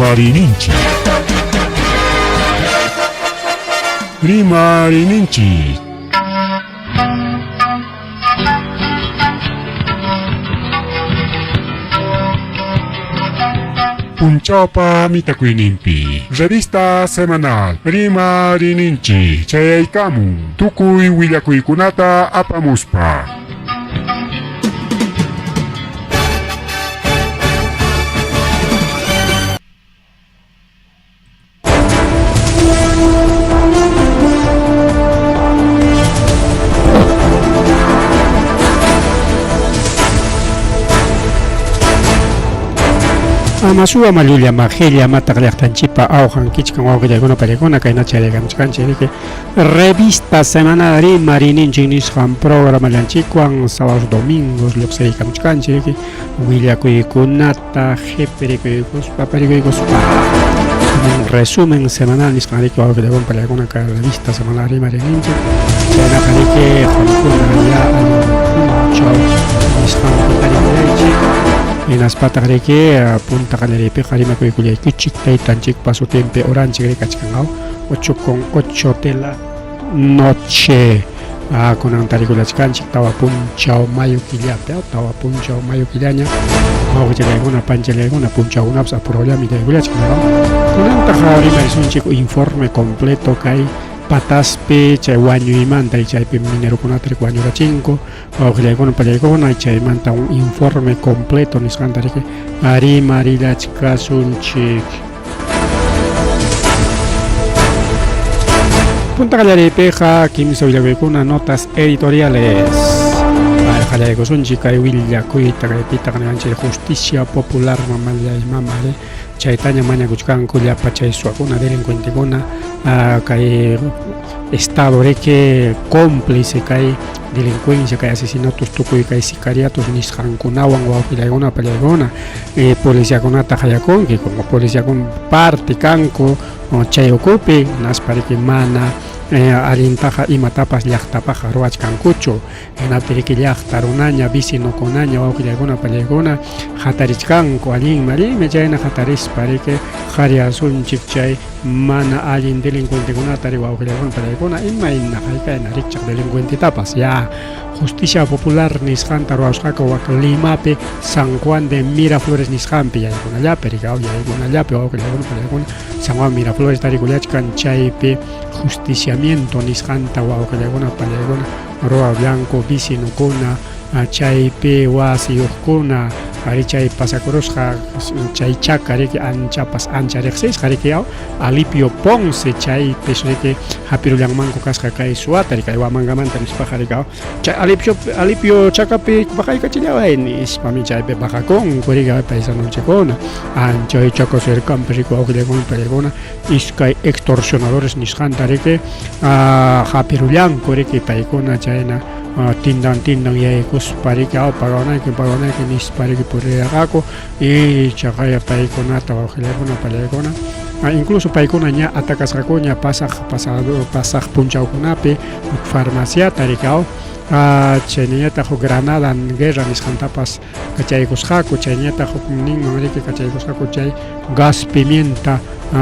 Rimarininchik. Rimarininchik. Punchawpa mitakuyninpi revista semanal Rimarininchik chayaykamun tukuy willakuykunata apamuspa. Amasuwa mallulla majilla mataq llaqtanchikpa awqan kichkan wawqillaykuna pallaykuna kayna chayaykamuchkanchik riki Revista Semanal Rimarininchik nisqan programallanchikwan sábados domingos lluqsiykamuchkanchik willakuykunata qhipirikuykuspa parikuykuspa resumen semanal nisqan riki wawqillaykuna pallaykuna kay Revista Semanal Rimarininchik chaynaqa riki qamkuna ya allin punchaw nisqanpi tarikullaychik hinaspataq riki punta qallariypiqa rimakuykullaykichik taytanchikpa sutinpi oranchik rikachkan 8 con 8 de la noche. Ah, kunan tarikullachkanchik tawa punchaw mayo killapi, ah, tawa punchaw mayo killaña. Wawqichallaykuna, panchallaykuna, punchawkunapas apurallami yaykullachkan, ¿no? Kunantaq rimarisunchik informe completo kay pataspi chay wañuymanta y chaypi minerokunata wañurachinku wawqillaykuna pallaykuna chaymanta un informe completo nisqanta riki rimarillachkasunchik. Punta qallariypiqa kimsa willakuykuna notas editoriales. Qallaykusunchik kay willakuyta kaypitaq niwanchik justicia popular mamallay mamari chaytaña mañakuchkanku llapa chay suwakuna delincuentekuna kay estado riki cómplice kay delincuencia kay asesinatos tukuy kay sicariatos nisqankunawan wawqillaykuna pallaykuna policiakunata qayakunki como policiakuna parte kanku chay ukupi hinaspa riki mana allintaqa imatapas llaqtapaqqa ruwachkankuchu hinaptin riki llaqta runaña vecinokunaña wawqillaykuna pallaykuna hatarichkanku allinmi allinmi chayna hatarispa riki qariasunchik chay mana allin delincuentekunata ri wawqillaykuna pallaykuna imayna haykayna rikchaq delincuentetapas ya justicia popular nisqanta ruwasqaku wak Limapi San Juan de Miraflores nisqanpi yaykunallapi rikaw yaykunallapi wawqillaykuna pallaykuna San Juan Miraflores tarikullachkan chaypi justiciamiento nisqanta wawqillaykuna pallaykuna ruwallanku vecinokuna chaypi wasiyuqkuna ari chay pasakurusqa chay chaka riki anchapas ancha riqsisqa riki aw Alipio Ponce chaypis riki hapirullanmanku kasqa kay suwata riki Huamangamanta nispaqa riki aw chay Alipio Alipio chakapi baqaykachillaway nispami chaypi baqakunku riki paisanonchikkuna ancha chaka cercanpi riki wawqillaykuna paykuna iskay extorsionadores nisqanta riki hapirullanku riki paykuna chayna tindan tindan yaykuspa riki aw paganayki paganayki nispa riki purirqaku y chaqaya paykunata wawqillaykuna pallaykuna incluso paykuna ña atakasqakuña pasaq pasado pasaq punchawkunapi huk farmaciata riki aw chaynañataq huk granada guerra nisqantapas kachaykusqaku chaynañataq hukninman riki kachaykusqaku chay gas pimienta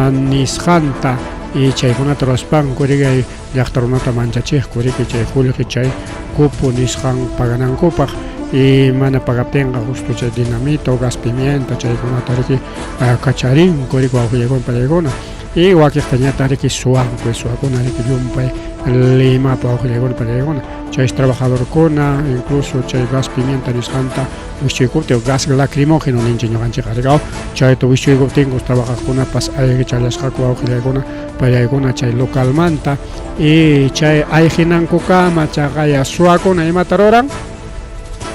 nisqanta y chaykunata ruwaspanku riki llaqta runata manchachiqku riki chay qullqi chay cupo nisqan paganankupaq y mana pagaptinqa justo chay dinamita o gas pimienta chaykunata riki kacharinku riki wawqillaykuna pallaykuna y wakiqtañataq riki suwanku suwakuna riki llumpay Limapa wawqillaykuna pallaykuna chay trabajadorkuna incluso chay gas pimienta nisqanta wischuykuptin gas lacrimógeno ninchik ñuqanchikqa riki chayta wischuykuptinku trabajaqkunapas ayqichallasqaku wawqillaykuna pallaykuna chay localmanta y chay ayqinankukama chaqaya suwakuna imata ruran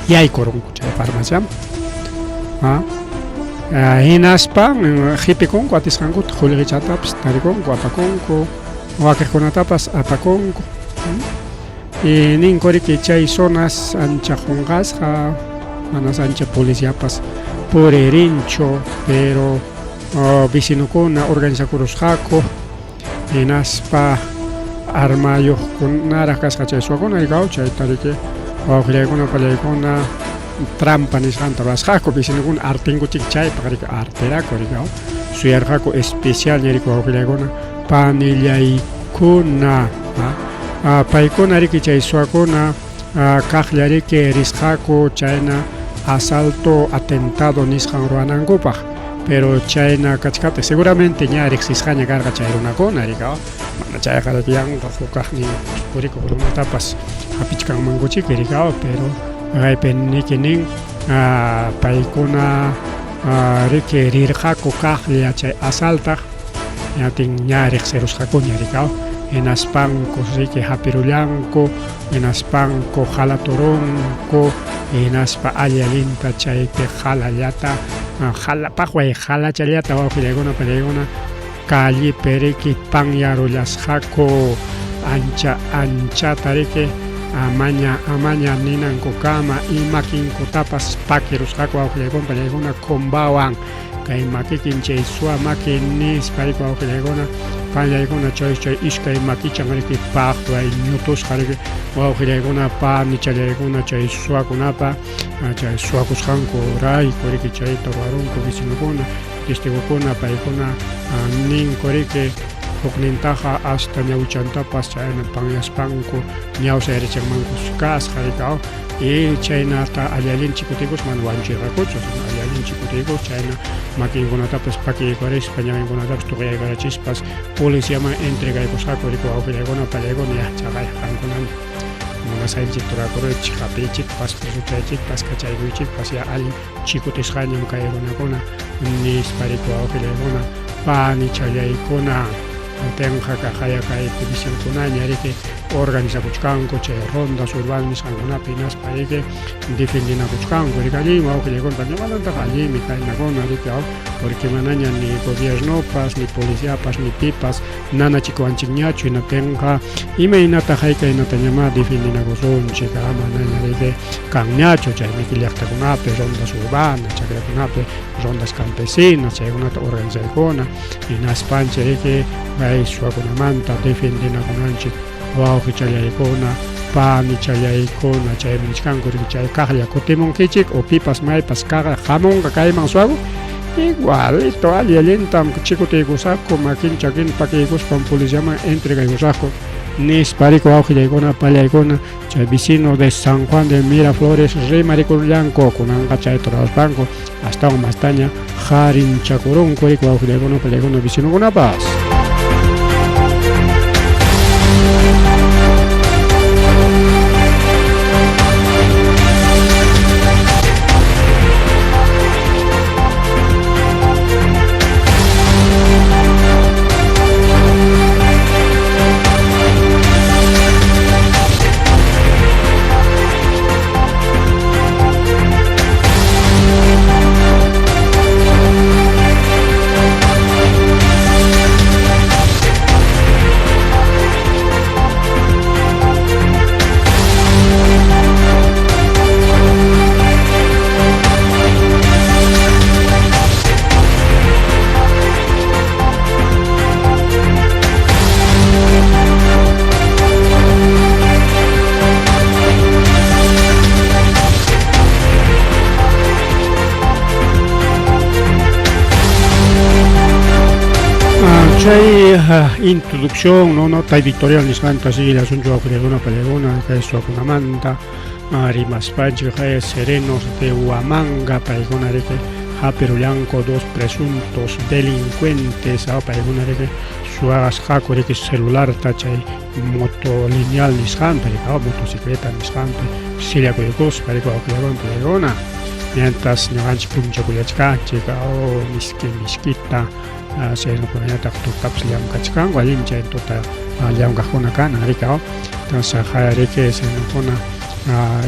yaykurunku chay farmaciaman hinaspa qipikunku atisqankuta qullqichatapas tarikunku apakunku wakiqkunatapas apakunku y ninku riki chay zonas ancha qunqasqa manas ancha policiapas puririnchu pero vecinokuna organizakurusqaku hinaspa armayuqkunaraq kasqa chay suwakuna rikaw chayta riki wawqillaykuna pallaykuna trampa nisqanta ruwasqaku vecinokuna artinkuchik chaypaq riki arteraku rikaw suyarqaku especial ñariki wawqillaykuna panillaykuna paykuna riki chay suwakuna kaqlla riki risqaku chayna asalto atentado nisqan ruwanankupaq pero chayna kachkaptin seguramente ña riqsisqaña karqa chay runakuna riki mana chayqa riki yanqa hukaqnin purikuq runatapas hapichkanmankuchiki riki pero kaypi niki nin paykuna riki rirqaku kaqlla chay asaltaq ñatin ña riqsirusqakuña riki hinaspanku riki hapirullanku hinaspanku halaturunku hinaspa alli allinta chaypi halallata paqway halachallata wawqillaykuna pallaykuna callepi riki panyarullasqaku ancha anchata riki amaña amaña ninankukama y makinkutapas pakirusqaku wawqillaykuna pallaykuna kumbawan kay makikin chay suwa maki nispa riki wawqillaykuna pallaykuna chay chay iskay makichan riki paqway ñutusqa riki wawqillaykuna panichallaykuna chay suwakunapa chay suwakusqanku rayku riki chayta ruwarunku vecinokuna testigokuna paykuna ninku riki huknintaqa hasta ñawichantapas chayna panyaspanku ñawsayarichinmankus kasqa riki y chaynata alli allin chikutikus mana wanchirqakuchu alli allin chikutikus chayna makinkunatapas pakiykurispa ñawinkunatapas tuqyaykurachispas policiaman entregaykusqaku riki wawqillaykuna pallaykuna ya chaqay qamkunami munasqaykichik turakuruychik hapiychikpas presochaychikpas kachaykuychikpas ya allin chikutisqañam kay runakuna nispa riki wawqillaykuna panichallaykuna tenqa kaqaya kay vicinkunaña riki organizakuchkanku chay rondas urbanas nisqankunapi hinaspa riki defendinakuchkanku riki allin wawqillaykuna ñuqamantaqa allinmi kaynakuna riki porque manaña ni gobiernopas ni policiapas ni pipas nanachikuwanchikñachu hinaptinqa imaynataq haykaynatañamá defendinakusunchik manaña riki kanñachu chaymiki llaqtakunapi rondas urbanas chakrakunapi rondas campesinas chaykunata organizaykuna hinaspanchik riki kay suwakunamanta defendinakunanchik wawqichallaykuna panichallaykuna chaymi nichkanku riki chay kaqlla kutimunkichik o pipas maypas kaqlla hamunqa kayman suwaku igualito alli allintam chikutiykusaqku makin chakin pakiykuspam policiaman entregaykusaqku nispa riki wawqillaykuna pallaykuna chay vecino de San Juan de Miraflores rimarikullanku kunanqa chayta ruwaspanku astawan mastaña harinchakurunku riki wawqillaykuna pallaykuna vecinokunapas. Chay introducción, no nota editorial nisqanta sigillasunchu wawqillaykuna pallaykuna kay suwakunamanta rimaspanchik serenos de Huamanga paykuna riki hapirullanku dos presuntos delincuentes paykuna riki suwasqaku riki celularta chay moto lineal nisqanpi riki motocicleta nisqanpi sillakuykuspa riki wawqillaykuna pallaykuna mientras ñuqanchik punchakullachkanchik miski miskita serenukunañataq tutapas llamkachkanku allin chay tuta llamkaqkuna kanan riki entonces riki serenukuna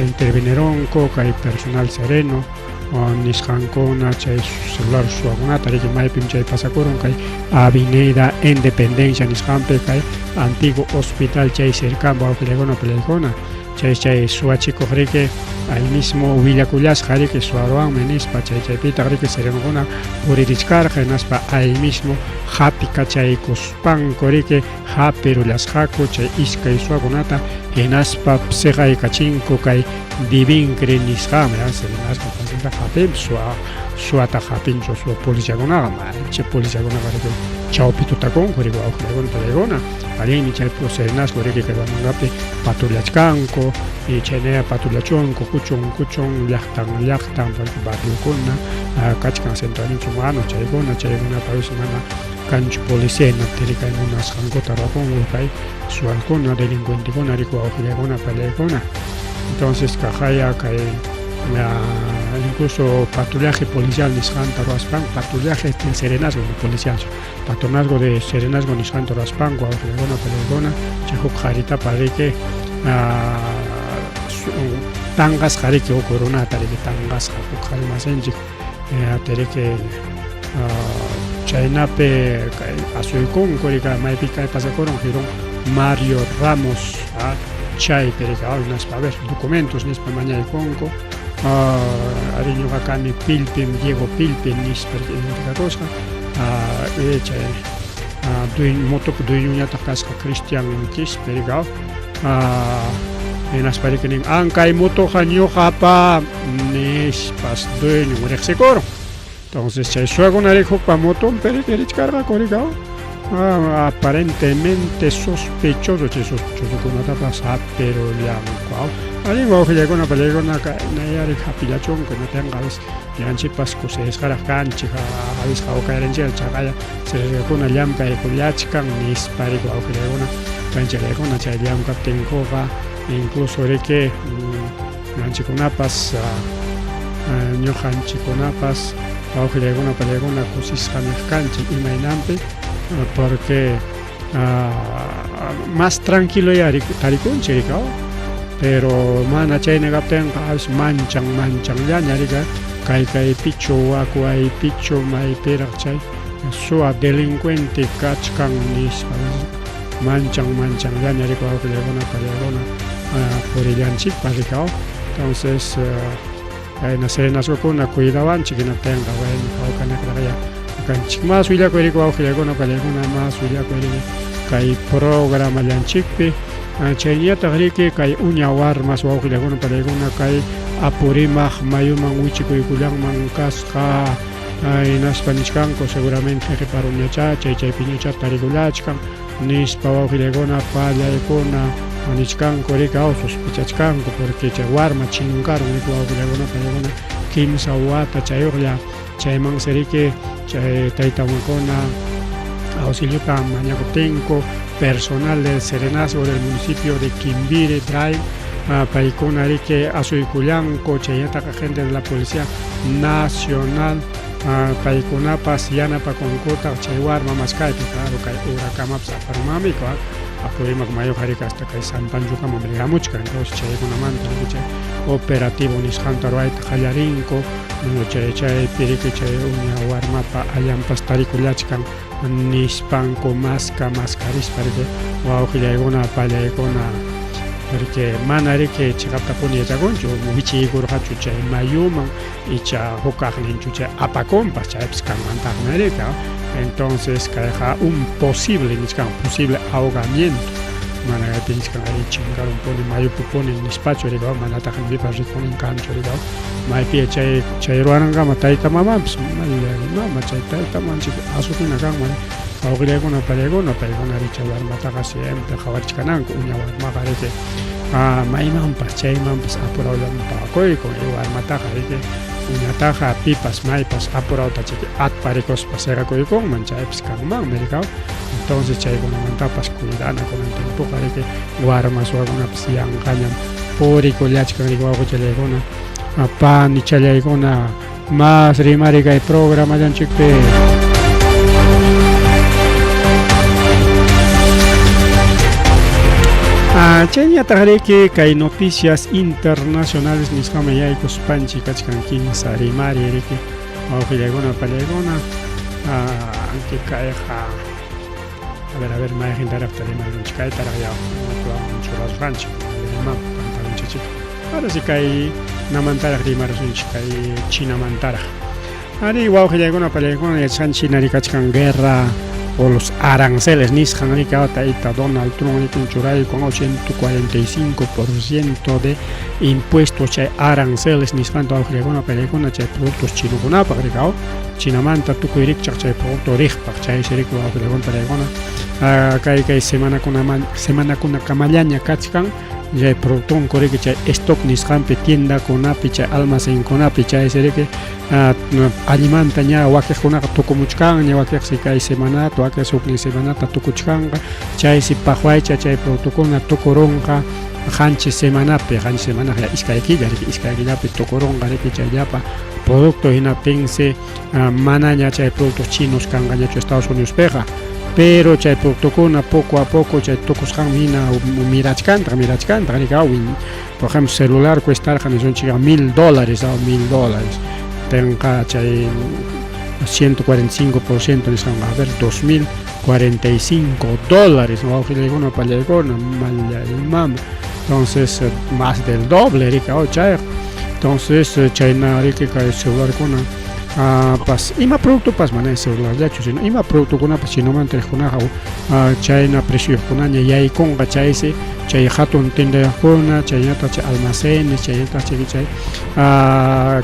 intervinieronku kay personal sereno nisqankuna chay celular suwakunata riki maypim chay pasakurun kay Avenida Independencia nisqanpi kay antiguo hospital chay cercano wawqillaykuna pallaykuna chay chay suwachikuq riki ahí mismo willakullasqa riki suwaruwanmi nispa chay chaypitaq riki serenukuna puririchkarqa hinaspa ahí mismo hatikachaykuspanku riki hapirullasqaku chay iskay suwakunata hinaspa siqaykachinku kay Divincre nisqanmi, serenazgo facilta hapin, suwa suwata hapinchu suwa policiakunaqa, maychi policiakunaqa riki chawpi tutakunku riki wawqillaykuna pallaykuna, allinmi chay serenazgo riki kay Huamangapi patrullachkanku y chaynaya patrullachunku kuchun kuchun llaqtan llaqtan porque barriokuna kachkan centroninchik mano chaykuna chaykunapas mana kanchu policía hinaptin kay munasqankuta ruwakunku kay suwalkuna delincuentekuna riki wawqillaykuna pallaykuna. Entonces kaqaya kay incluso patrullaje policial nisqanta ruwaspanku, patrullaje del serenazgo, no policial, patronazgo de serenazgo nisqanta ruwaspanku wawqillaykuna pallaykuna chay huk qharitapa riki tanqasqa riki huk runata riki tanqasqa huk qhari masinchik riki chaynapi kay asuykunku riki maypi kay pasakurun jirón Mario Ramos chaypi riki hinaspa a ver documentos nispa mañaykunku ari ñuqa kani Pillpim Diego Pillpi nispa identificakusqa chay motopa dueñoñataq kasqa Cristian Quispe riki hinaspa riki nin ankay motoqa ñuqapa nispas dueñon riqsikurun. Entonces chay suwakuna riki hukpa motonpi riki richkarqaku riki aparentemente sospechoso chay sospechosokunatapas hapirullanku. Allin wawqillaykuna pallaykuna kaynayari hapillachunku imapinqa a veces ñuqanchikpas kusisqaraq kanchik a veces hawkayarinchik chaqaya serenazgokuna llamkaykullachkan nispa riki wawqillaykuna panchallaykuna chay llamkaptinkuqa incluso riki ñuqanchikkunapas ñuqanchikkunapas wawqillaykuna pallaykuna kusisqa niq kanchik imaynanpi porque más tranquiloya tarikunchik riki pero mana chayna kaptinqa a veces manchan manchanllaña riki kay kaypichu wak waypichu maypiraq chay suwa delincuente kachkan nispa manchan manchanllaña riki wawqillaykuna pallaykuna purillanchikpas riki entonces kayna serenazgokuna cuidawanchik hinaptinqa bueno hawkaniqraqya kanchik. Más willakuy riki wawqillaykuna pallaykuna más willakuy riki kay programallanchikpi chayñataq riki kay uña warmas wawqillaykuna pallaykuna kay Apurímac mayuman wichikuykullanman kasqa hinaspa nichkanku seguramente qhiparuñachá chay chaypiñachá tarikullachkan nispa wawqillaykuna pallaykuna nichkanku riki sospechachkanku porque chay warma chinkarun riki wawqillaykuna pallaykuna kimsa wata chayuqlla chaymansi riki chay tayta mamakuna auxiliota mañakuptinku personal del serenazgo del municipio de Kimbiri Drive paykuna riki asuykullanku chaynataqa gente de la policía nacional paykunapas yanapakunkutaq chay warma maskaypi claro kay urakamapas aparunmanmiku Apurímac mayuqa riki hasta kay San Panchokama rihamuchkan entonces chaykunamanta riki chay operativo nisqanta ruwayta qallarinku chay chaypi riki chay uña warmapa allanpas tarikullachkan nispanku maska maskarispa riki wawqillaykuna pallaykuna porque mana riki chiqaptapuni yachakunchu wichiykurqachu chay mayuman icha hukaqninchu chay apakunpas chaypas kanmantaqmi riki entonces kayqa un posible nichkan posible ahogamiento mana kaypi nichkan ari chinkarunpuni mayupipuni nispachu riki manataq pipas rikunin kanchu riki maypi chay chay ruwanankama tayta mamanpas mama chay tayta mamanchik asuhina kanman wawqillaykuna pallaykuna paykuna riki chay warmataqa siempre qhawarichkananku uña warmaqa riki maymanpas chaymanpas apurawllaman pawakuykun y warmataqa riki uñataqa pipas maypas apurawta chiki atparikuspa siqakuykunman chaypas kanmanmi riki entonces chaykunamantapas cuidana kunan tiempoqa riki warma suwakunapas yanqañam purikullachkan riki wawqichallaykuna panichallaykuna más rimari kay programallanchikpi. Chayñataq riki kay noticias internacionales nisqaman yaykuspanchik kachkan kimsa rimari riki wawqillaykuna pallaykuna anki kayqa a ver mayqintaraqta rimarinchik kaytaraq ya churasusqanchik pantarunchik ahora sí kay namantaraq rimarisunchik kay chinamantaraq ari wawqillaykuna pallaykuna yachasqanchik hina kachkan guerra O los aranceles nisqan riki tayta Donald Trump riki churaykun 145% de impuestos chay aranceles nisqanta wawqillakuna paylakuna chay productos chinokunapaq riki Chinamanta tukuy rikchaq chay producto riqpaq chaysi riki wawqillakuna paylakuna kay kay semanakunaman semanakunakamallaña kachkan chay productonku riki chay stock nisqanpi tiendakunapi chay almacenkunapi chaysi riki allimanta ña wakiqkunaqa tukumuchkanña, wakiqsi kay semanata, wakiqsi huknin semanata tukuchkanqa, chaysi paqwaycha chay productokuna tukurunqa qanchis semanapi, qanchis semanaqa iskay killa riki, iskay killapi tukurunqa riki chay llapa producto, hinaptinsi manaña chay productos chinos kanqañachu Estados Unidospiqa. Pero chay productokuna poco a poco chay tukusqanmi hina mirachkantaq, mirachkantaq riki, por ejemplo celular cuestarqa nisunchik $1000, $1000 tenqa chay 145% nisqanqa, a ver, $2045, wawqillaykuna pallaykuna, mallay mama. Entonces más del doble riki chayqa. Entonces chayna riki kay celularkuna pas ima productopas, mana celularllachu, sino ima productokunapas chinomanta riqkunaqa chayna precioyuqkunaña yaykunqa. Chaysi chay hatun tiendayuqkuna, chaynataq chay almacenes, chaynataq chay chay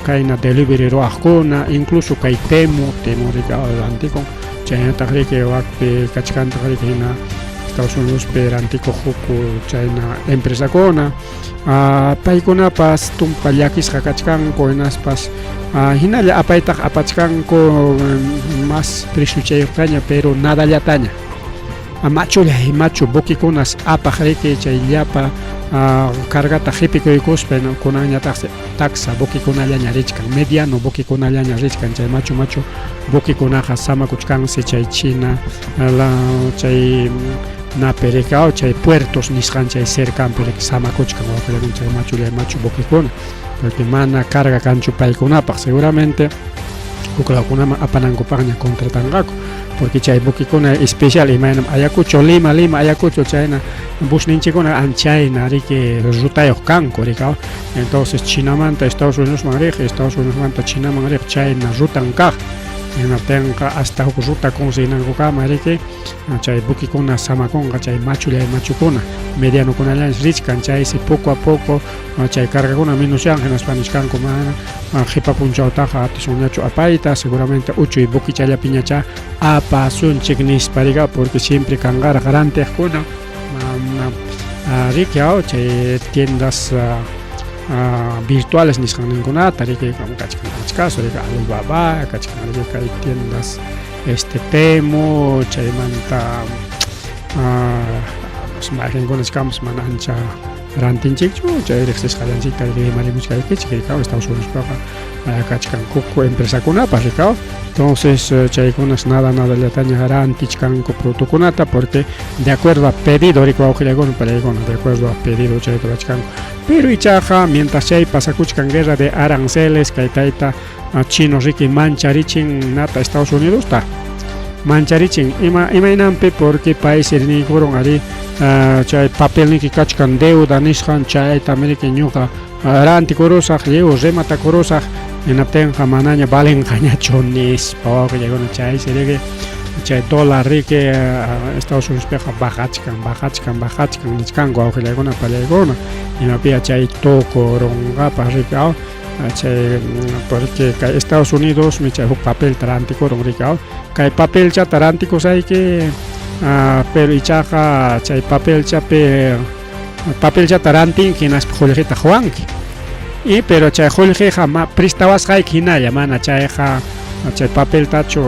kayna delivery ruwaqkuna, incluso kay Temu, Temu riki rantikun, chaynataq riki wakpi kachkantaq riki hina Estados Unidospi rantikuq huk chayna empresakuna, paykunapas tumpa llakisqa kachkanku, hinaspas hinalla apaytaq apachkanku más preciochayuqtaña, pero nadallataña. Machulla machu buquekunas apaq riki chay llapa cargata qipikuykuspa, kunanñataqsi taksa buquekunallaña richkan, mediano buquekunallaña richkan. Chay machu machu buquekunaqa samakuchkansi chay China la chay napi riki, chay puertos nisqan chay cercanpi riki samakuchkan wawqillakuna chay machulla machu buquekuna, porque mana carga kanchu paykunapaq. Seguramente huklawkunaman apanankupaqña contratanqaku, porque chay buquekuna especial, imaynam Ayacucho Lima, Lima Ayacucho, chayna busninchikkuna anchayna riki rutayuq kanku riki. Entonces Chinamanta Estados Unidosman riq, Estados Unidosmanta Chinaman riq, chayna rutan kaq. Hinaptinqa hasta huk ruta conseguinankukama riki chay buquekuna samakunqa, chay machullay machukuna, medianokunallañas richkan. Chaysi poco a poco chay cargakuna menosyan, hinaspa nichkanku mana qipa punchawtaqa atisunñachu apayta, seguramente uchuy buquichallapiñachá apasunchik nispa riki, porque siempre kanqaraq rantiqkuna riki chay tiendas virtuales nisqanninkunata riki, kachkan achkasu riki Alibaba, kachkan riki kay tiendas Temu, chaymanta mayqinkuna chkanpas mana ancha rantinchikchu, chay riqsisqallanchikta rimarimuchkaykichik riki. Estados Unidospaqa kachkan huk empresakunapas riki. Entonces chaykunas nada nadallataña rantichkanku productokunata, porque de acuerdo a pedido riki, wawqillakuna pallaykuna, de acuerdo a pedido chayta rurachkanku. Pero ichaqa mientras chay pasakuchkan guerra de aranceles, kay tayta chino riki mancharichin nata Estados Unidosta mancharichin. Ima imaynanpi? Porque paysi niykurun ari chay papelniki kachkan deuda nisqan, chaytami riki ñuqa rantikurusaq, lliw rematakurusaq, hinaptinqa manaña valenqañachu nispa, wawqillakuna. Chaysi riki chay dólar riki Estados Unidospiqa bajachkan, bajachkan, bajachkan nichkanku, wawqillakuna pallaykuna. Imapiya chay tukurunqapas riki, chay, porque kay Estados Unidosmi chay huk papelta rantikurun riki, kay papelchata rantikusayki, pero ichaqa chay papelchapi papelchata rantinki, hinaspa qullqita quwanki y pero chay qullqiqa prestawasqayki hinalla, mana chayqa chay papeltachu,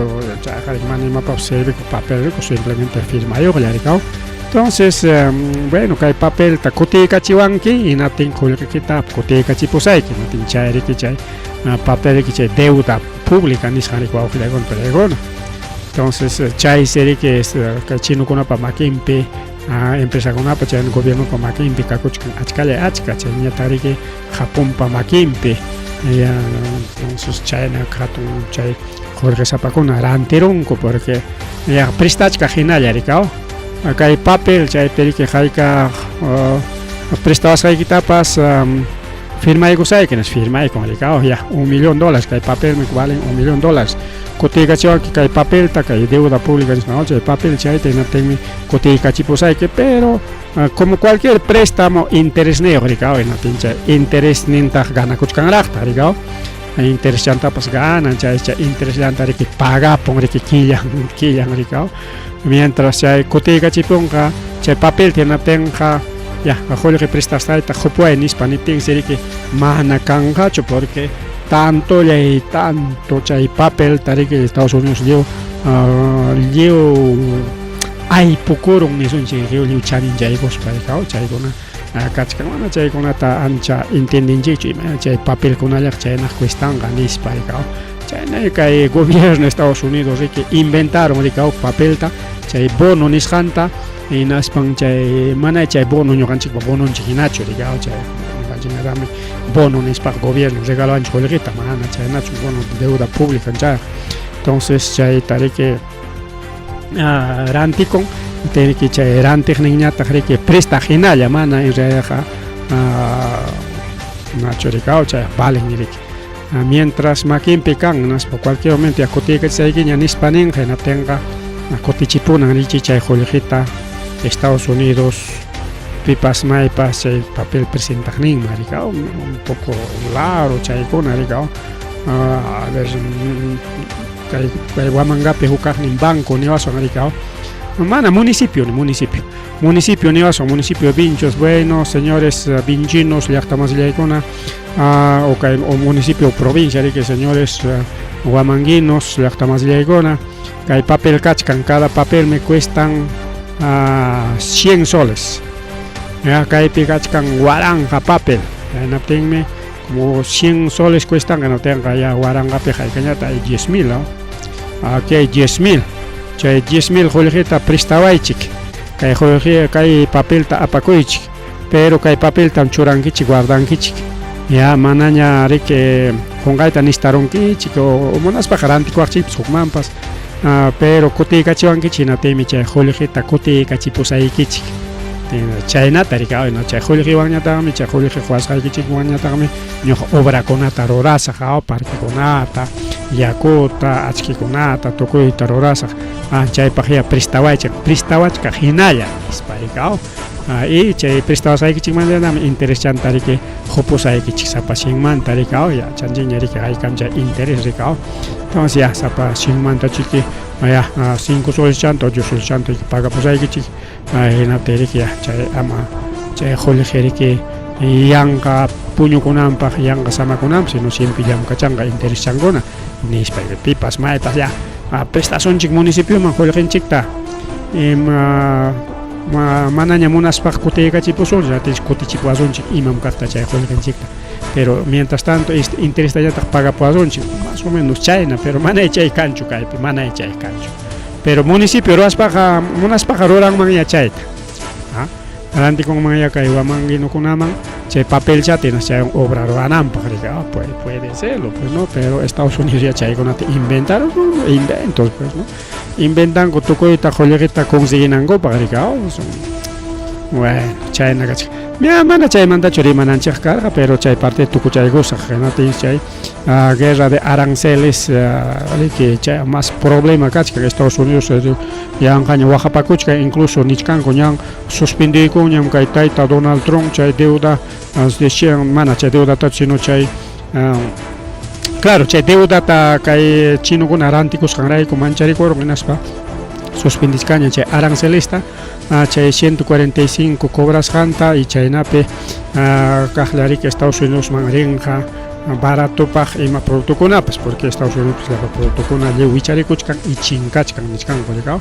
chayqa mana imapapas servikuq papel riku, simplemente firmayuqlla riki. Entonces, bueno, kay papelta kutiykachiwanki, hinaptin qullqikita kutiykachipusayki. Hinaptin chay riki chay papel riki chay deuda pública nisqan riki, wawqillaykuna pallaykuna. Entonces chaysi riki kay chinokunapa makinpi, empresakunapa, chay gobiernopa makinpi kakuchkan achkalla achka, chayñataq riki Japonpa makinpi. Entonces chayna hatun chay qullqisapakuna rantirunku, porque ya prestachkaq hinalla riki kay papel, chaypi riki haykaq prestawasqaykitapas. Firmaykusayki nispa firmaykun rikaw ya un millón dólares kay papelmi valen un millón dólares. Kutiykachiwanki kay papelta kay deuda pública nispa no chay papel chayta hinaptinmi kutiykachipusayki pero como cualquier préstamo interesniyuq rikaw hinaptin chay interesnintaq ganakuchkanraqtaq rikaw interesllantapas ganan chay chay interesllanta riki pagapun riki killan killan rikaw mientras chay kutiykachipunqa chay papelta hinaptinqa ya qullqi prestasqayta qupuway nispa niptinsi riki mana kanqachu porque tantollay tanto chay papelta riki Estados Unidos lliw lliw aypukurun nisunchik lliw lliw chaninchaykuspa rikaw chaykuna kachkan mana chaykunata ancha entiendenchikchu imayna chay papelkunallaq chaynaq cuestanqa nispa rikaw chayna kay gobierno Estados Unidos riki inventaron rikaw papelta chay bono nisqanta hinaspan chay mana chay bono ñuqanchikpa bononchik hinachu rikaw chay ñuqanchikñataqmi bono nispaqa gobierno regalawanchik qullqita mana chaynachu bono deuda pública chayqa entonces chayta riki rantikun riki chay rantiqninñataq riki prestaq hinalla mana en realidadqa nachu rikaw chay valen riki mientras makinpi kan hinaspa cualquier momento ya kutiykachisaykiña nispa ninqa hinaptinqa kutichipunan riki chay qullqita Estados Unidos pipas maypas chay papel presentaqninman rikaw un poco raro chaykuna rikaw a ver kay kay Huamangapi huk kaqnin banco niwasun rikaw mana municipio municipio municipio niwasun municipio Vinchos bueno señores vinchinos llaqtamasillaykuna o kay o municipio o provincia riki señores huamanguinos llaqtamasillaykuna kay papel kachkan cada papel me cuestan 100 soles ya kaypi kachkan waranqa papel hinaptinmi como 100 soles cuestan hinaptinqa ya waranqapiqa haykañata hay 10,000 ¿no? Aquí hay 10,000 chay 10,000 qullqita prestawaychik kay qullqi kay papelta apakuychik pero kay papeltam churankichik guardankichik ya manaña riki qunqayta nistarunkichik o munaspaqa rantikuwaqchikpas hukmanpas pero kutiykachiwankichik hinaptinmi chay qullqita kutiykachipusaykichik chaynata riki no chay qullqiwanñataqmi chay qullqi quwasqaykichikwanñataqmi ñuqa obrakunata rurasaq parquekunata yakuta achkikunata tukuyta rurasaq chaypaq ya prestawaychik prestawachkaq hinalla nispa riki y chay prestawasqaykichikmantataqmi intereschanta riki qupusaykichik sapa cienmanta riki yachanchikña riki haykam chay interés riki entonces ya sapa cienmanta chiki ya 5 soles chanta 8 soles chanta pagapusaykichik hinaptin riki ya chay ama chay qullqi riki yanqa puñukunanpaq yanqa samakunanpaq sino siempre llamkachanqa intereschankuna nispa pipas maypas ya prestasunchik municipioman qullqinchikta ima manaña munaspaq kutiykachipusunchik kutichipuwasunchik imam kaqta chay qullqinchikta pero mientras tanto interestallataq pagapuwasunchik más o menos chayna pero mana chay kanchu kaypi mana chay kanchu pero municipio ruwaspaqa munaspaqa ruranmanya chayta rantikunmanya kay huamanguinokunaman chay papelchata hinaspa chay obra ruwananpaq riki puede, puede serlo pues no pero Estados Unidos ya chaykunata inventaron inventos pues no inventanku tukuyta qullqita conseguinankupaq riki bueno chayna kachkan mana chaymantachu rimananchik karqa pero chay parte tukuchaykusaq hinaptin chay guerra de aranceles riki chay más problema kachkan Estados Unidos yanqaña waqapakuchkan incluso nichkanku ñan suspendiykunñam kay tayta Donald Trump chay deuda mana chay deudatachu sino chay claro chay deudata kay chinokuna rantikusqanrayku mancharikurun hinaspa suspendishkaña chay arancelesta chay 145 cobrasqanta y chaynapi kaqlla riki Estados Unidosman rinqa baratopaq ima productokunapas porque Estados Unidos llapa productokuna lliw wicharikuchkan y chinkachkan nichkanku rikaw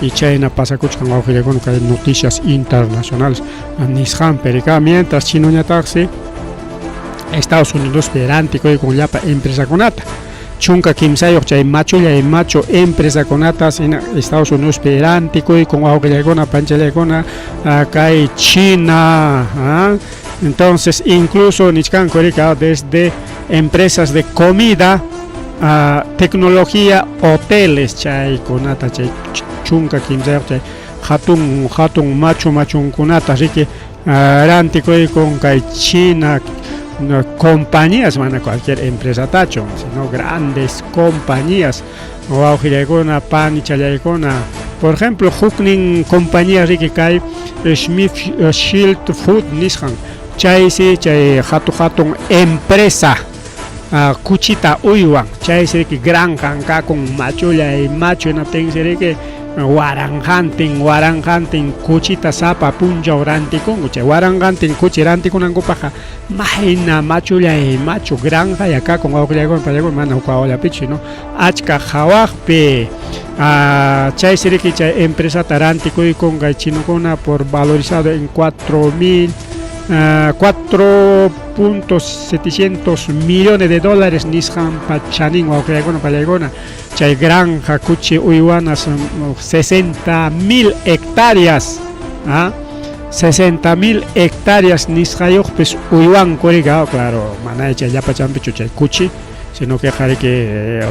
y chayna pasakuchkan wawqillaykuna kay noticias internacionales nisqanpi rikaw mientras chinoñataqsi Estados Unidospi rantikuykun llapa empresakunata 13 chay machullay machu empresakunata hina Estados Unidospi rantikuykun wawqillaykuna panchallaykuna kay China entonces incluso nichkanku rika desde empresas de comida tecnología hoteles chaykunata chay 13 chay hatun hatun machu machunkunata riki rantikuykun kay China. Compañías, mana cualquier empresatachu, sino grandes compañías. Wawqillaykuna, panichallaykuna. Por ejemplo, huknin compañía riki kay Smith Shield Food nisqan. Chaysi chay hatu hatun empresa kuchita uywan. Chaysi riki granjan kakun machullay machu hinaptinsi riki waranqantin waranqantin kuchita sapa punchaw rantikunku. Chay waranqantin kuchi rantikunankupaqqa mayna machullay machu granjaya kakun wawqillaykuna pallaykuna mana huk wawallapichu sino achka hawaqpi. Chaysi riki chay empresata rantikuykun kay chinukuna por valorizado en 4.000 4.700 millones de dólares nisqanpa chanin wawqillaykuna pallaykuna. Chay granja kuchi uywanas 60.000 hectáreas, 60.000 hectáreas nisqayuqpis uywanku riki, claro, mana chay llapachanpichu chay kuchi, sino que riki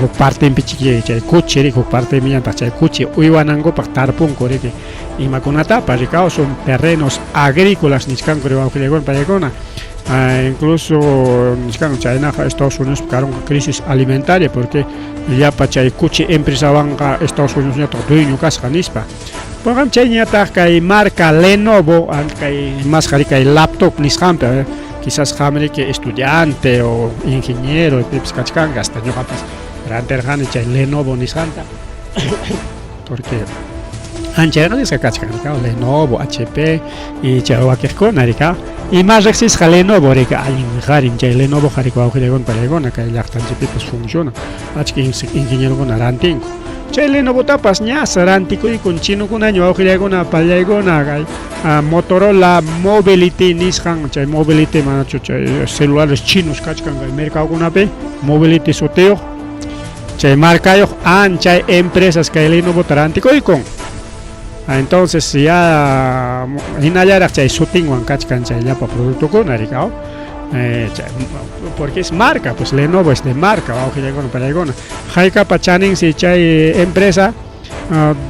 huk partenpi chay kuchi riki, huk partenpiñataq chay kuchi uywanankupaq tarpunku riki imakunatapas riki, son terrenos agrícolas nichkanku wawqillaykuna pallaykuna. Incluso nichkanku chaynaqa Estados Unidos karunqa crisis alimentaria porque llapa chay kuchi empresawanqa Estados Unidos ñataq dueño kasqa nispa. Por chayñataq kay marca Lenovo, kay masqa kay laptop nisqanpi, quizás qam riki estudiante o ingeniero pipis kachkanqa, hasta ñuqapas rantirqani chay Lenovo nisqanta porque ancha riqsisqa kachkan Lenovo, HP y chay wakiqkuna rika. Y más riqsisqa Lenovo rika allin qarin chay Lenovo qariki wawqillaykuna pallaykuna kay llaqtanchikpipas funciona, achka ingenierokuna rantinku. Chay Lenovotapas ñas rantikuykun chinokunaña wawqillaykuna pallaykuna kay Motorola Mobility nisqan, chay Mobility manachu chay celulares chinos kachkan kay mercadokunapi Mobility sutiyuq chay markayuq anchay empresas kay Lenovota rantikuykun. Entonces ya hinallaraq chay sutinwan kachkan chay llapa productokuna rika, porque es marca, pues Lenovo es de marca, wawqillaykuna pallaykuna. Haykapa chaninsi chay empresa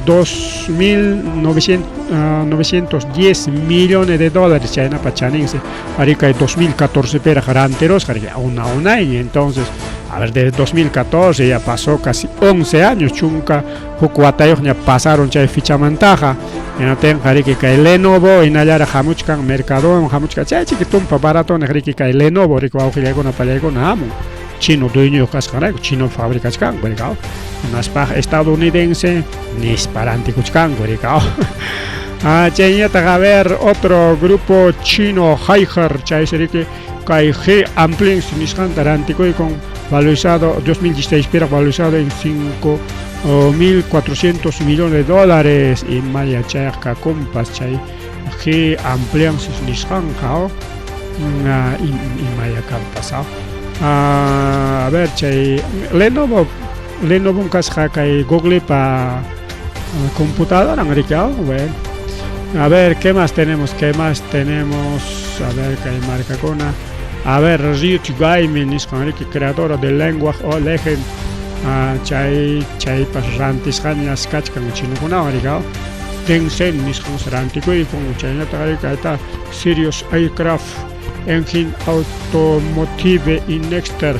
2.910 millones de dólares chaynapa chaninsi arika 2014 piraq rantirusqa una unayña. Entonces, a ver, desde 2014 ya pasó casi 11 años, chunka huk watayuqña pasaron chay fichamantaqa. Hinaptinqa riki kay Lenovo hinallaraq hamuchkan mercadoman hamuchkan chay chiki tumpa baratoniq riki kay Lenovo riki wawqillaykuna pallaykuna hamun chino dueñoyuq kasqanrayku chino fabricachkanku rika, hinaspaq estadounidense nispa rantikuchkanku rika. Chayñataq a ver otro grupo chino Haier chaysi riki kay G Amplins nisqanta rantikuykun valorizado 2016 piraq valorizado en 5.400 millones de dólares y maya chayaq kakunpas chay G Ampliances nisqanqa imaya kanpas. A ver, chay Lenovo Lenovo kasqa kay Googlepa computadora riki, bueno. A ver, ¿qué más tenemos? ¿Qué más tenemos? A ver, kay markakuna. A ver, Riot Gaming nisqan riki creadora de League of Legends, chay chaypas rantisqañas kachkan chinokunawan riki. Tencent nisqan rantikuykun chaynataq riki kayta Sirius Aircraft Engine Automotive y Nexter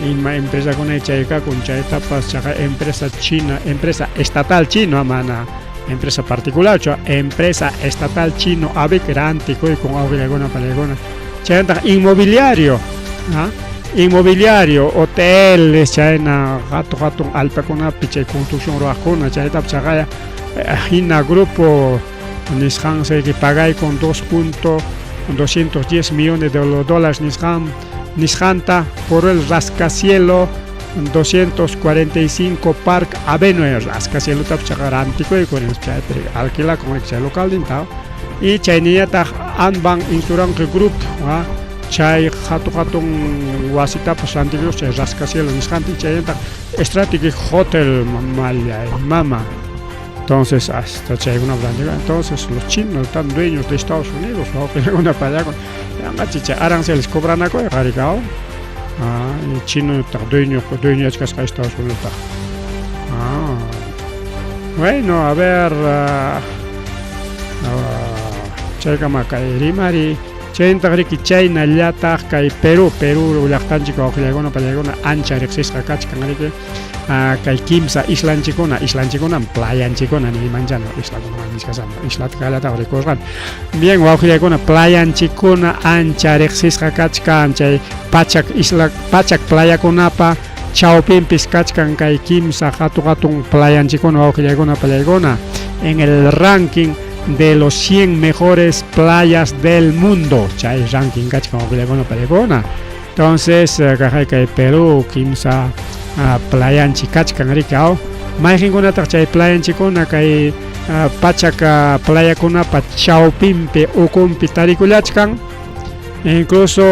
ima empresakuna chay kakun chaytapas chaqa empresa china, empresa estatal chino, mana empresa particular, empresa estatal chino ABIC rantikuykun awqillaykuna pallaykuna. Chaynataq inmobiliario, inmobiliario, hoteles, chayna hatun hatun allpakunapi chay construcción ruwaqkuna chaytapas chaqaya hina grupo nisqan que pagaykun 2.210 millones de dólares nisqan nisqanta por el rascacielo 245 Park Avenue rascacielo chaqa rantikuykun chaypi alquilakun chay localninta. Y chayninataq Anbang Insurance Group chay hatun hatun wasitapas rantikus chay rascacielo nisqanta chaynataq Strategic Hotel malla mama. Entonces, hasta chaykuna rantikun. Entonces, los chinos están dueños de Estados Unidos, wawqillaykuna pallaykuna. Yanqachi chay aranceles cobranakuy qarika. Y chino dueño dueño kasqa Estados Unidos. Bueno, a ver, chaykama kay rimari. Chaynataq riki chaynallataq kay Perú, Perú llaqtanchik wawqillaykuna pallaykuna ancha riqsisqa kachkan riki kay kimsa islanchikuna, islanchikunam playanchikuna niymanchano islakuna niskasano islata kallataq rikurqani. Bien wawqillaykuna playanchikuna ancha riqsisqa kachkan chay pachak isla pachak playakunapa chawpinpis kachkan kay kimsa hatu hatun playanchikuna wawqillaykuna pallaykuna en el ranking de los 100 mejores playas del mundo chay ranking kachkan wawqillaykuna pallaykuna. Entonces kaqay kay Perú kimsa playanchik kachkan riki aw mayqinkunataq chay playanchikuna kay pachak playakunapa chawpinpi ukunpi tarikullachkan incluso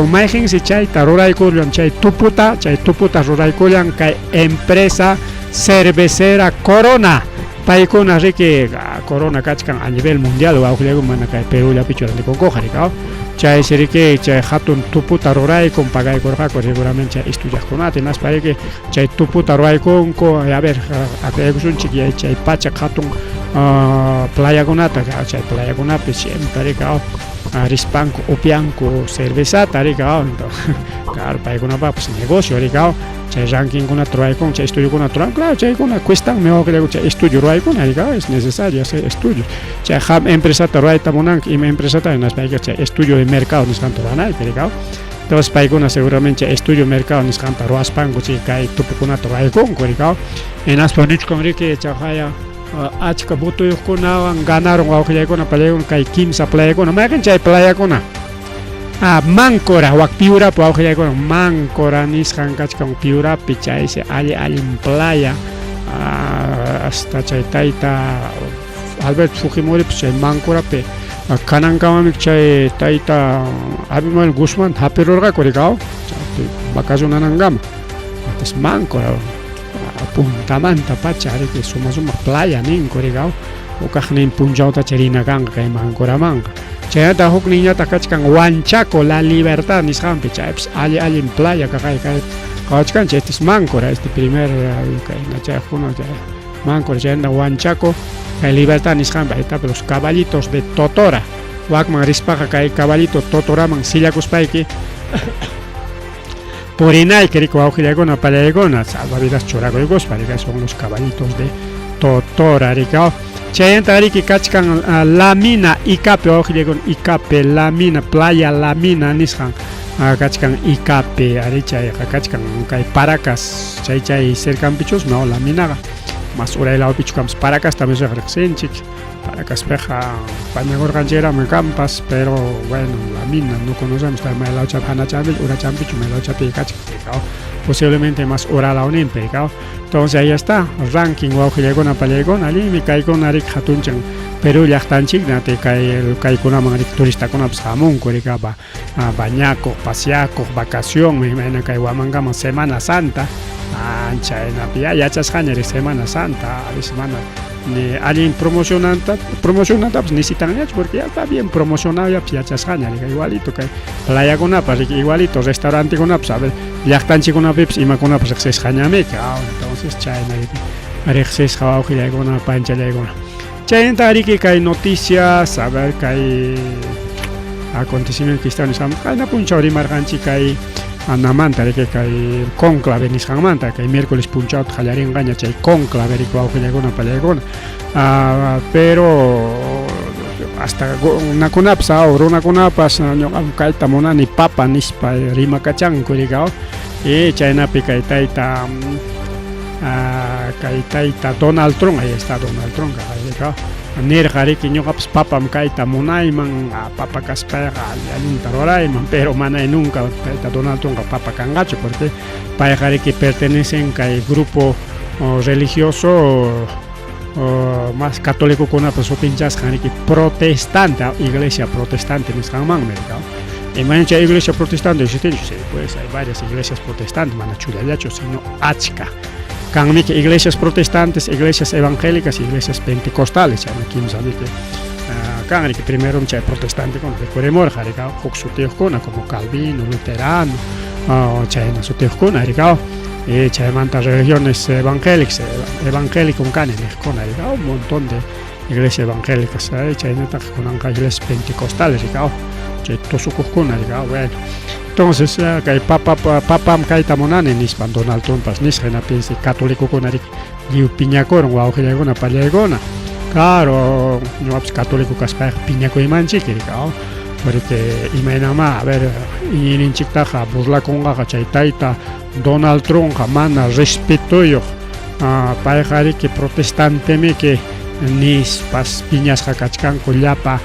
mayqinsi chayta ruraykullan chay tuputa ruraykullan kay empresa cervecera Corona paykuna riki Corona kachkan a nivel mundial wawqillaykuna mana kay Perú llapichu rantikunkuqa riki aw chaysi riki chay hatun tuputa ruraykun pagaykurqaku seguramente chay estudiaqkunata hinaspa riki chay tuputa ruraykunku a ver akuyaykusunchik chay pachak hatun playakunata chay playakunapi siempre riki aw rispanku upianku cervezata riki aw claro paykunapaqpas negocio riki aw chay rankingkunata ruraykun chay estudiokunata ruran claro chaykuna cuestanmi wawqillaykuna chay estudio ruraykuna riki aw es necesario hacer estudios chay qam empresata rurayta munanki ima empresata hinaspaykiqa chay estudio de mercado nisqanta ruranayki riki aw entonces paykuna seguramente chay estudio mercado nisqanta ruwaspanku chay kay tupukunata ruraykunku riki aw hinaspa nichkan riki chaqaya achka votuyuqkunawan ganaron wawqillaykuna pallaykuna kay kimsa playakuna mayqin chay playakuna Máncora wak Piurapi wawqillaykuna Máncora nisqan kachkan Piurapi chaysi alli allin playa hasta chay tayta Alberto Fujimoripas chay Máncorapi kanankamami chay tayta Abimael Guzmán hapirurqaku riki aw chaypi vacacionanankama entonces Máncora puntamanta pacha riki suma sumaq playa ninku riki aw hukaqnin punchawtacha rina kanqa kay Máncoramanqa chaynataq hukninñataq kachkan Huanchaco La Libertad nisqanpi chaypis alli allin playa kaqay kay qawachkanchik este es Máncora este primer kay nachayqkuna chay Máncora chaynataq Huanchaco kay Libertad nisqanpi ahí los caballitos de Totora wakman rispaqa kay caballito Totoraman sillakuspayki purinayki riki wawqillaykuna pallaykuna salvavidas churakuykuspa riki son los caballitos de Totora riki chaymanta riki kachkan Lamina Icape wawqillaykuna Icape Lamina playa Lamina nisqan kachkan Icape ari chayqa kachkan kay Paracas chay chay cercanpichusmi no Laminaqa mas uray lawpichu kanpas Paracas también riqsinchik Paracaspiqa pañakurqanchikraqmi kanpas pero bueno Lamina no conocemos may lawchapi hanachampichu urachampichu may lawchapi kachkan posiblemente mas ura lawninpi entonces ahí está ranking wawqillaykuna pallaykuna allinmi kaykuna riki hatunchan Perú llaqtanchikna kay kaykunaman riki turistakunapas hamunku riki bañakuq paseakuq vacación imayna kay Huamangaman Semana Santa ancha chaynapi ya yachasqaña ri Semana Santa a veces mana ni allin promocionantapas necesitanñachu porque ya está bien promocionado ya yachasqaña riki igualito kay playakunapas riki igualito restaurantekunapas a ver llaqtanchikkunapipas imakunapas riqsisqañamiki entonces chayna riki riqsisqa wawqillaykuna panchallaykuna chaynata riki kay noticias a ver kay acontecimiento cristiano nisqanmanta qayna punchaw rimarqanchik kay anamanta riki kay cónclave nisqanmanta kay miércoles punchawta qallarinqaña chay cónclave riki wawqillaykuna pallaykuna pero hasta runakunapas aw runakunapas ñuqam kayta munani papa nispa rimakachanku riki aw y chaynapi kay tayta kay tayta Donald Trump ahí está Donald Trump nirqa riki ñuqapas papam kayta munayman papa kaspayqa allinta rurayman pero manay nunca tayta Donald Trumpqa papa kanqachu porque payqa riki pertenecen kay grupo religioso más católicokunapa sutinchasqan riki protestante iglesia protestante nisqanmanmi riki imayna chay iglesia protestante existinchu sí pues hay varias iglesias protestantes mana chullallachu sino achka kanmiki iglesias protestantes, iglesias evangélicas, iglesias pentecostales chayna kimsamiki kan riki primero chay protestantekuna rikurimurqa riki huk sutiyuqkuna como Calvino, Luterano chayna sutiyuqkuna riki y chaymanta religiones evangélicas evangélico kani niqkuna riki un montón de iglesias evangélicas chaynataq kunanqa iglesias pentecostales riki. Chay tusukuqkuna riki, bueno. Entonces kay papa papam kayta munani nispan Donald Trumpas nisqa, hinaptinsi católicokuna riki lliw piñakurun wawqillaykuna pallaykuna. Claro, ñuqapas católico kaspayqa piñakuymanchiki riki, porque imaynamá, a ver, iñiyninchiktaqa burlakunqaqa chay tayta Donald Trumpqa mana respetoyuq, payqa riki protestantemiki nispas piñasqa kachkanku llapa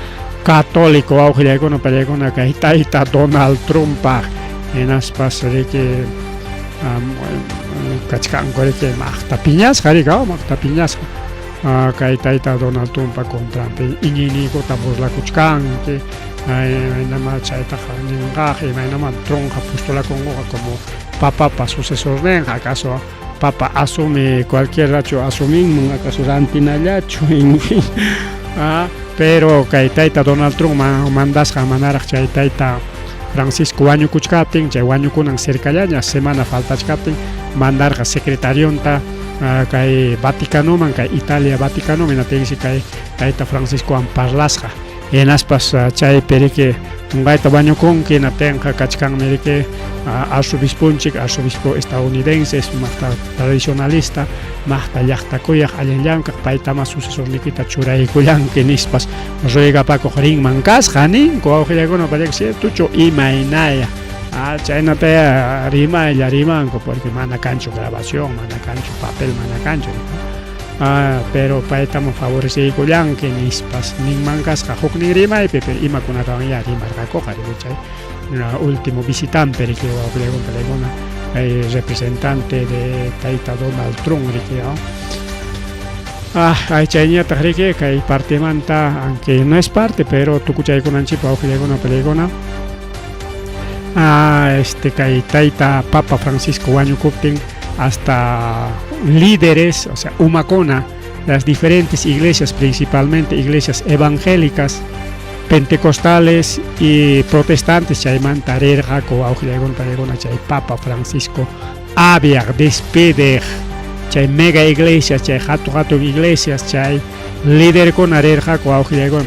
católico wawqillaykuna pallaykuna kay tayta Donald Trumpaq, hinaspas riki kachkanku riki maqta piñasqa riki, maqta piñasqa kay tayta Donald Trumppa contranpi, iñiyniykuta burlakuchkanki, imaynamá chaytaqa ninqaqa, imaynamá Trumpqa postulakunqa como papapa sucesorninqa, acaso papa asume cualquier rachu asuminman, acaso rantinallachu, en fin. Pero kay tayta Donald Trump mandasqa manaraq chay tayta Francisco wañukuchkaptin, chay wañukunan cercallaña, semana faltachkaptin, mandarqa secretarionta kay Vaticanoman, kay Italia Vaticanoman, hinaptinsi kay tayta Franciscowan parlasqa. Hinaspas chaypi riki qunqayta wañukunki, hinaptinqa kachkanmi riki arzobisponchik, arzobispo estadounidense, maqta tradicionalista, maqta llaqtakuyaq, allin llamkaq, paytama sucesornikita churaykullanki nispas ruegapakuq rinman kasqa ninku wawqillaykuna pallaykuna, ciertochu imaynaya. Chaynataya rimaylla rimanku porque mana kanchu grabación, mana kanchu papel, mana kanchu. Pero paytama favoreceykullanki nispas ninman kasqa huknin rimaypi, pero imakunatawan ya rimarqakuqa riki chay último visitante riki wawqillaykuna pallaykuna, kay representante de tayta Donald Trump riki. Ay chayñataq riki kay partemanta, aunque no es parte, pero tukuchaykunanchikpa wawqillaykuna pallaykuna, kay tayta Papa Francisco wañukuptin hasta líderes, o sea, umakuna, las diferentes iglesias, principalmente iglesias evangélicas, pentecostales y protestantes, chaymanta rirqaku wawqillaykuna pallaykuna chay Papa Francisco aviaq despideq, chay mega iglesias, chay hatun hatun iglesias, chay liderkuna rirqaku wawqillaykuna,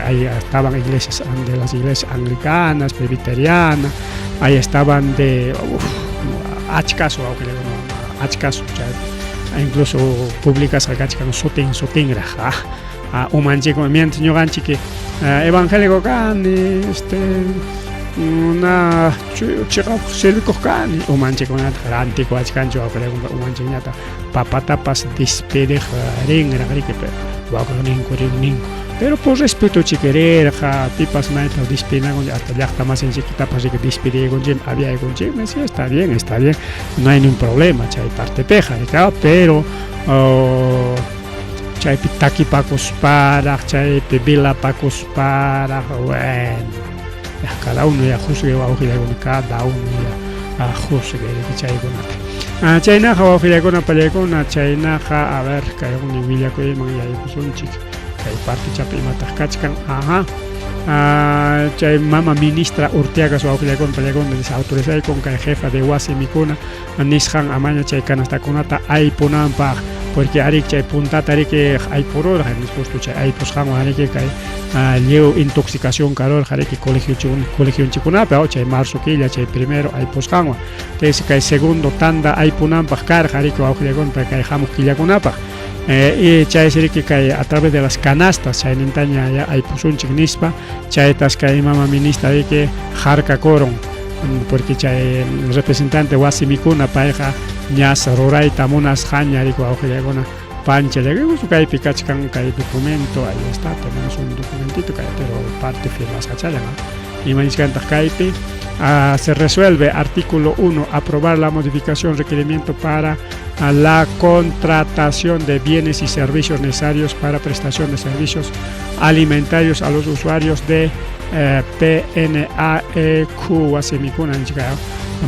ahí estaban iglesias de las iglesias anglicanas, presbiterianas, ahí estaban de achkasu wawqillaykuna, achkasu, chay incluso publicasqa kachkan sutin sutinraq, umanchikwan, mientras ñuqanchik evangélico kani, una chiqap servikuq kani, umanchikkunataq rantikuwachkanchu wawqillaykuna, umanchikñataq papatapas despediq rinraq riki, pero wawqininku rinninku, pero por respeto chiki rirqa, pipas mayta despidinakunchik, hasta llaqta masinchiktapas riki despidiykunchikmi, aviaykunchikmi, sí, está bien, no hay ningún problema chay partepiqa, pero chaypi takipakusparaq, chaypi vilapakusparaq, bueno, ya cada uno ya juzgue wawqillaykuna, cada uno ya juzgue riki chaykunata. Chaynaqa wawqillaykuna pallaykuna, chaynaqa, a ver, kay huknin willakuyman yaykusunchik, kay partichapi imataq kachkan, ajá. Chay mama ministra Urtiagas wawqillaykuna pallaykuna desautorizaykun kay jefa de wasi mikuna nisqan amaña chay canastakunata aypunanpaq, porque arik chay puntata riki aypururqa, justo chay aypusqanwan riki kay lliw intoxicación karurqa riki colegionchikunapi, chay marzo killa chay primero aypusqanwan, entonces kay segundo tanda aypunanpaq karqa riki wawqillaykuna kay hamuq killakunapaq, y chay riki kay a través de las canastas chaynintaña ya aypusunchik nispa, chaytas kay mama ministra riki harkakurun, porque chay representante wasi mikuna payqa ñas rurayta munasqaña riki wawqillaykuna pancha justo kaypi kachkan kay documento, ahí está, tenemos un documentito kay, pero parte firmasqachallan, ima nichkantaq kaypi, se resuelve artículo 1, aprobar la modificación requerimiento para la contratación de bienes y servicios necesarios para prestación de servicios alimentarios a los usuarios de PNAEQ wasimikuna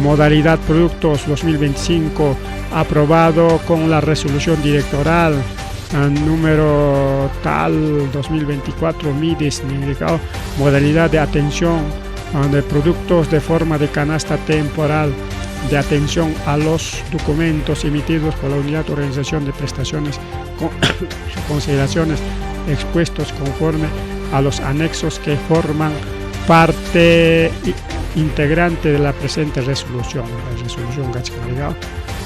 modalidad productos 2025, aprobado con la resolución directoral número tal 2024 MIDES, modalidad de atención de productos de forma de canasta temporal de atención a los documentos emitidos por la unidad de organización de prestaciones con consideraciones expuestos conforme a los anexos que forman Parte integrante de la presente resolución. La resolución kachkan rikaw.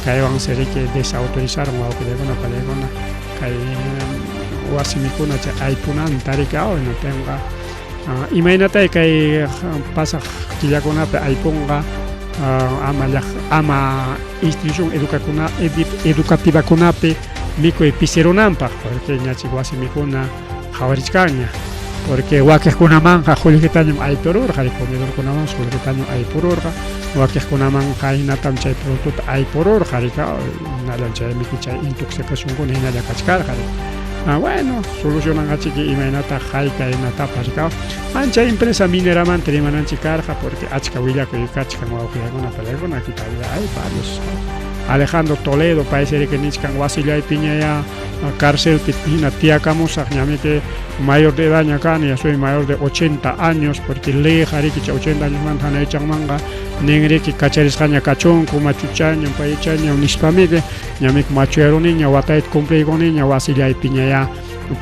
Kaywansi riki desautorizaron wawqillaykuna panillaykuna kay wasi mikuna chay aypunanta rikaw hinaptinqa imaynatay kay pasaq killakunapi aypunqa ama ama institución educakuna educativakunapi mikuy pisirunanpaq porque ñachik wasi mikuna qhawarichkanña porque wakiqkunamanqa qullqitañam aypururqa comedorkunamanpas qullqitañam aypururqa wakiqkunamanqa hinatam chay productota aypururqa hinallam chay miki chay intoxicacionkuna hinalla kachkarqa. Bueno, solucionanqachiki imaynataq hayka hinatapas rikaw. Ancha empresa mineramanta rimananchik karqa porque achka willakuy kachkan wawqillaykuna panillaykuna aquí todavía hay varios. Alejandro Toledo paysi riki nichkan wasillaypiñayá carcelpi hina tiyakamusaq ñamiki mayor de edad ña kani, ya soy mayor de 80 años porque leyqa riki chay 80 añosmanta hanaychanmanqa nin riki kacharisqaña kachunku machuchaña paychaña nispamiki ñamiki machuyaruniña watayta cumpliykuniña wasillaypiñayá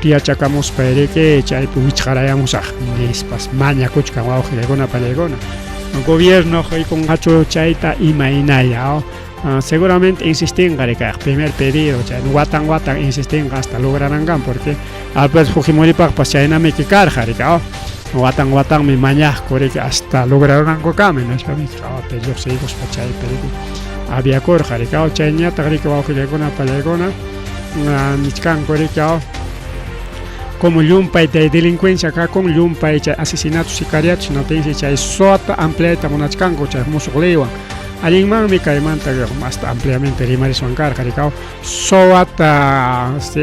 tiyachakamuspa riki chaypi wichqarayamusaq nispas mañakuchkan wawqillaykuna panillaykuna. Gobierno quykunqachu chayta imaynaya seguramente insistinqa rikayaq primer pedido chay watan watan insistinqa hasta logranankan porque Alberto Fujimoripaqpas chaynamiki karqa rikaw watan watanmi mañaqku riki hasta lograrunanku kama nispamiki hawapi lluqsiykuspa chaypi riki aviakurqa rikaw chayñataq riki wawqillaykuna panillaykuna nichkanku rikaw como llumpay de delincuencia kakun llumpay chay asesinatos sicariatos hinaptinsi chay SOAT ampliayta munachkanku chay musuq leywan allinmanmi kaymanta hasta ampliamente rimariswan karqa rikaw SOAT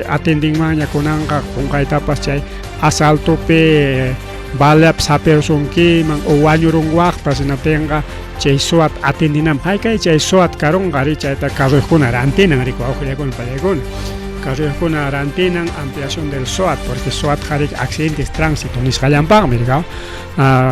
atendinmanña kunanqa qunqaytapas chay asaltopi balapas hapirusunkiman o wañurunwaqpas hinaptinqa chay SOAT atendinanpaq haykay chay SOAT karunqa ri chayta carroyuqkuna rantinan riki wawqillaykuna panillaykuna carroyuqkuna rantinan ampliación del SOAT porque SOAT riki accidentes tránsito nisqallanpaqmi rikaw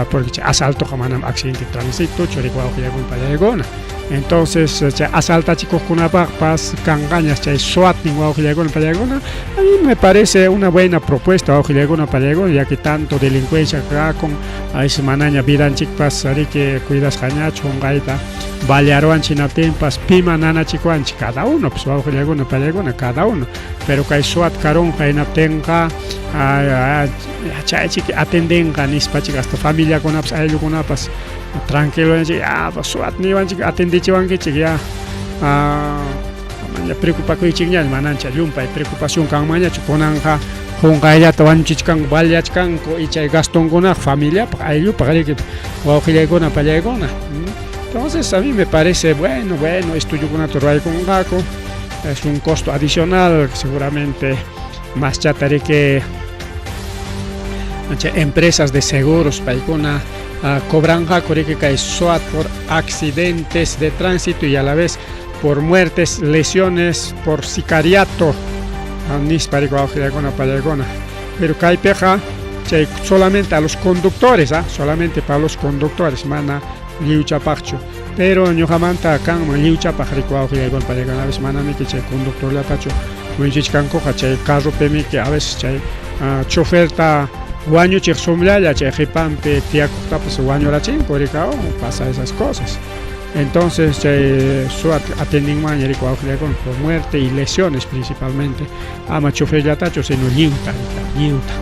porque chay asaltoqa manam accidente de tránsito riki wawqillaykuna panillaykuna. Entonces chay asaltachikuqkunapaqpas kanqañas chay SOAT nin wawqillaykuna panillaykuna. A mí me parece una buena propuesta wawqillaykuna panillaykuna, ya que tanto delincuencia kakun a veces manaña vidanchikpas riki cuidasqañachu qunqayta balearuwanchik hinaptinpas pima nanachikuwanchik cada uno pues wawqillaykuna panillaykuna cada uno, pero kay SOAT karunqa hinaptinqa chaychiki atendinqa nispachik hasta familiakunapas ayllukunapas tranquilo ya SOAT niwanchik atendichiwankichik ya amaña preocupakuychikña manancha llumpay preocupación kanmanñachu kunanqa qunqayllata wañuchichkanku baleachkanku y chay gastonkunaqa familiapaq ayllupaq riki wawqillaykuna panillaykuna. Entonces a mí me parece bueno, bueno, estudiokunata ruraykunqaku es un costo adicional seguramente más chata riki empresas de seguros paykuna cobranqaku riki kay SOAT por accidentes de tránsito y a la vez por muertes, lesiones, por sicariato nispa riki wawqillaykuna panillaykuna. Pero kaypiqa chay solamente a los conductores, solamente para los conductores, mana lliwchapaqchu. Pero ñuqamanta kanman lliwchapaq riki wawqillaykuna panillaykuna, a veces manamiki chay conductorllatachu wañuchichkankuqa chay carropimiki a veces chay choferta wañuchiq sumllalla chay qipanpi tiyakuqtapas wañurachinku rikaw pasa esas cosas. Entonces chay SOAT atendinmanña riki wawqillaykuna por muerte y lesiones principalmente, ama choferllatachu sino lliwta lliwta.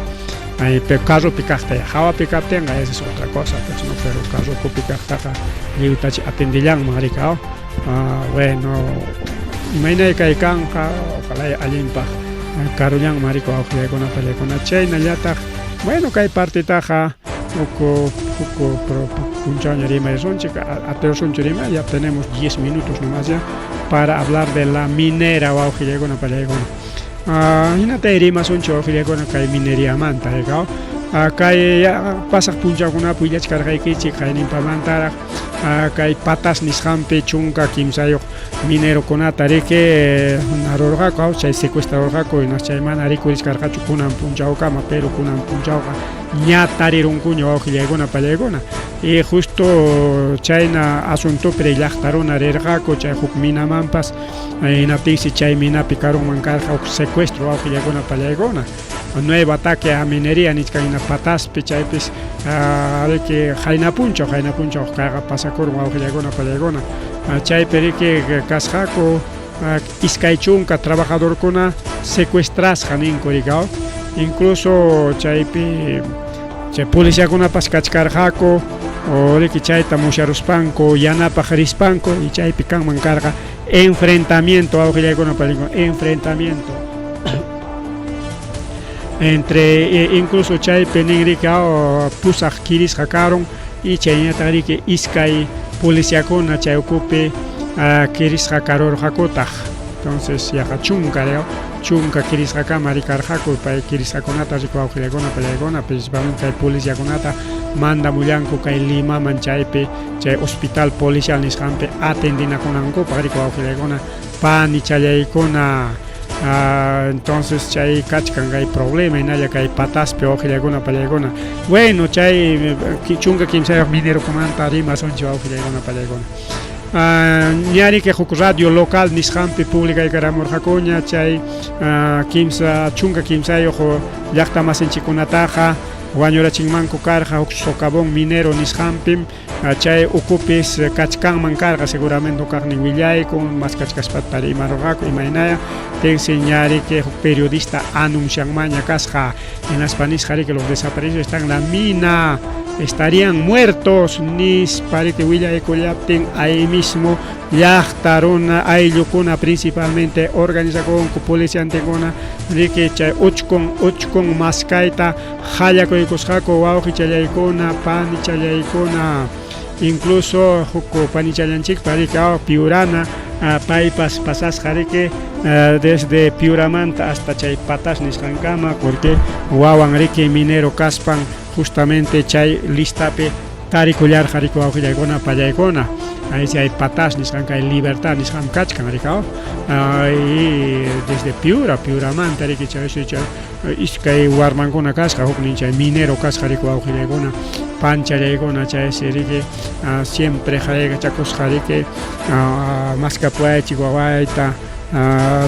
Pero carropi kaqta hawapi kaptinqa esa es otra cosa pues no, pero carrokupi kaqtaqa lliwtachi atendillanman rikaw. Bueno, imaynay kay kanqa ojalá allinpaq karullanman riki wawqillaykuna panillaykuna chaynallataq bueno kay partitaqa uku uku punchawña rimarisunchik atirusunchik rimay ya tenemos 10 minutos nomás ya para hablar de la minera wawqillaykuna panillaykuna. Hinata rimasunchik wawqillaykuna kay mineriamanta rikaw. Kay pasaq punchawkunapi willachkarqaykichik qayninpamantaraq Kay patas nisqanpi 13 minerokunata riki narurqaku, chay secuestrarurqaku, hinas chay mana rikurichkarqachu kunan punchawkama, pero kunan punchawqa ña tarirunkuña wawqillaykuna pallaykuna. Y justo chayna asuntopi llaqta runa rirqaku chay huk minamanpas, hinaptinsi chay minapi karunman karqa huk secuestro wawqillaykuna pallaykuna. Nuevo ataque a minería nichkan hina pataspi chaypis riki qayna punchaw, qayna punchaw kayqa pasakurun wawqillaykuna pallaykuna. Chaypi riki kasqaku 20 trabajadorkuna secuestrasqa ninku riki, incluso chaypi chay policiakunapas kachkarqaku, riki chayta musyaruspanku yanapaq rispanku y chaypi kanman karqa enfrentamiento wawqillaykuna pallaykuna, enfrentamiento entre incluso chaypi nin riki pusaq kirisqa karun y chayñataq riki iskay policiakuna chay ukupi kirisqa karurqakutaq. Entonces yaqa chunka kirisqakama rikarqaku pay kirisqakunata riku wawqillaykuna pallaykuna, principalmente kay policiakunata mandamullanku kay Limaman chaypi chay hospital policial nisqanpi atendinakunankupaq riku wawqillaykuna panichallaykuna. Entonces chay kachkan kay problema hinalla kay pataspi wawqillaykuna pallaykuna. Bueno, chay 13 minerokunamanta rimasunchik wawqillaykuna pallaykuna. Ñariki huk radio local nisqanpi publicaykaramurqakuña chay 13 llaqta masinchikkunataqa wañurachinmanku karqa huk socavón minero nisqanpim, chay ukupis kachkanman karqa seguramente kaqnin willaykun maskachkaspata rimarurqaku imaynaya tinsi ñariki huk periodista anuncianmaña kasqa hinaspa nisqa riki los desaparecidos están en la mina, estarían muertos nispa riki willaykullaptin ahí mismo llaqta runa ayllukuna principalmente organizakunku policiantekuna riki chay uchkun maskayta qallakuykusqaku wawqichallaykuna panichallaykuna, incluso huk panichallanchikpa riki Piurana paypas pasasqa riki desde Piuramanta hasta chay patas nisqankama porque wawan riki minero kaspan justamente chay listapi tarikullarqa riki wawqillaykuna pallaykuna. Ahí sí hay patas nisqan kay libertad nisqan kachkan riki y desde Piura, Piuramanta riki chay chay iskay warmankuna kasqa huknin chay minero kasqa riki wawqillaykuna panchallaykuna chaysi riki siempre qaykachakusqa riki maskapuwaychik wawayta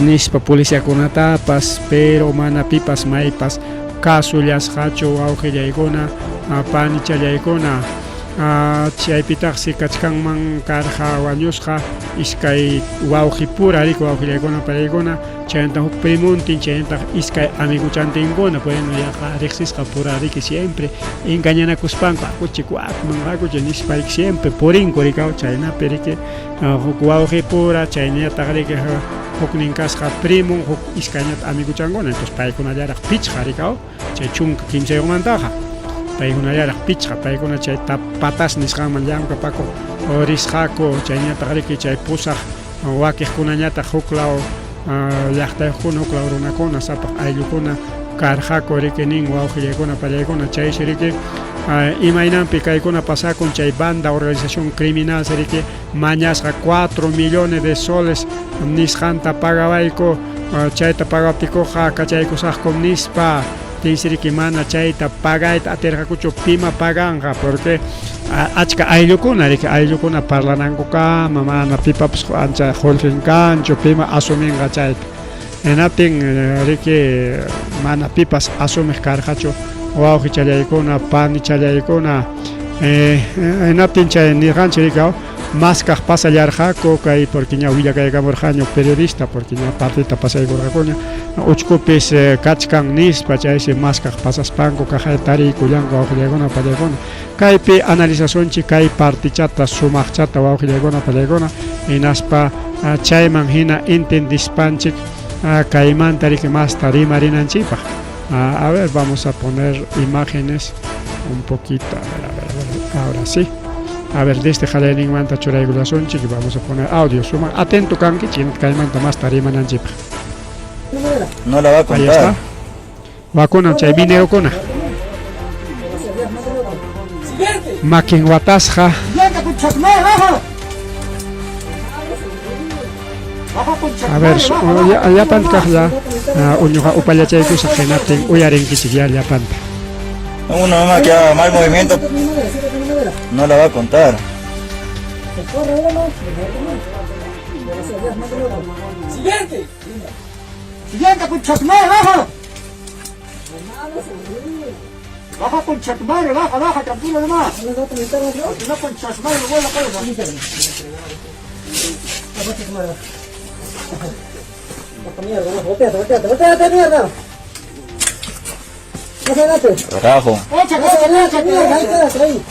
nispa policiakunatapas, pero mana pipas maypas kasullasqachu wawqillaykuna panichallaykuna. Chaypitaqsi kachkanman karqa wañusqa iskay wawqipura riki wawqillaykuna pallaykuna, chaynataq huk primontin chaynataq iskay amiguchantinkuna, bueno yaqa riqsisqa pura riki siempre engañanakuspanku hakuchik wakman hakuchik nispa riki siempre purinku riki chaynapi riki huk wawqipura chaynataq riki huknin kasqa primon huk iskayñataq amiguchankuna, entonces paykunallaraq pichqa riki chay 13mantaqa paykunallaraq pichqa paykuna chay patas nisqanman llamkapakuq risqaku chayñataq riki chay pusaq wakiqkunañataq huklaw llaqtayuqkuna huklaw runakuna sapaq ayllukuna karqaku riki nin wawqillaykuna pallaykuna chaysi riki imaynanpi kaykuna pasakun chay banda organización criminal riki mañasqa 4 millones de soles nisqanta pagawayku chayta pagaptikuqa kachaykusaqkum nispa tinsi riki mana chayta pagayta atirqakuchu pima paganqa porque achka ayllukuna riki ayllukuna parlanankukama mana pipapas ancha qullqin kanchu pima asuminqa chayta hinaptin riki mana pipas asumiq karqachu wawqichallaykuna panichallaykuna hinaptin chay nirqanchik riki maskaq pasallarqaku kay porque ña willakaykamurqañu periodista porque ña partita pasaykurqakuña uchkupis kachkan nispa chaysi maskaq pasaspanku kaqay tariykullanku wawqillaykuna pallaykuna kaypi analizasunchik kay partichata sumaqchata wawqillaykuna pallaykuna hinaspa chayman hina entendispanchik kaymanta riki masta rimarinanchikpaq. A ver, vamos a poner imágenes un poquito, a ver, a ver, a ver, ahora sí. A ver, desde qallayninmanta churaykullasunchik y vamos a poner audio. Suma, atento kankichik, kaymanta masta rimananchikpaq. No la va a Ahí contar. está. Vacuna chay minerokuna. Makin watasqa. A ver, llapanta kaqlla uñuqa upallachaykusaq hinaptin uyarinkichik ya llapanta. Una mamá que haga mal movimiento no la va a contar. Siguiente. Siguiente, concha tu madre, baja. Baja, concha tu madre, baja, baja, tranquilo nomás. Si no, concha tu madre, me vuelvo la cabeza. Volteate, volteate, mierda. Más adelante. Carajo. Échate, Más adelante, échate, mierda, ahí échate. quédate, ahí.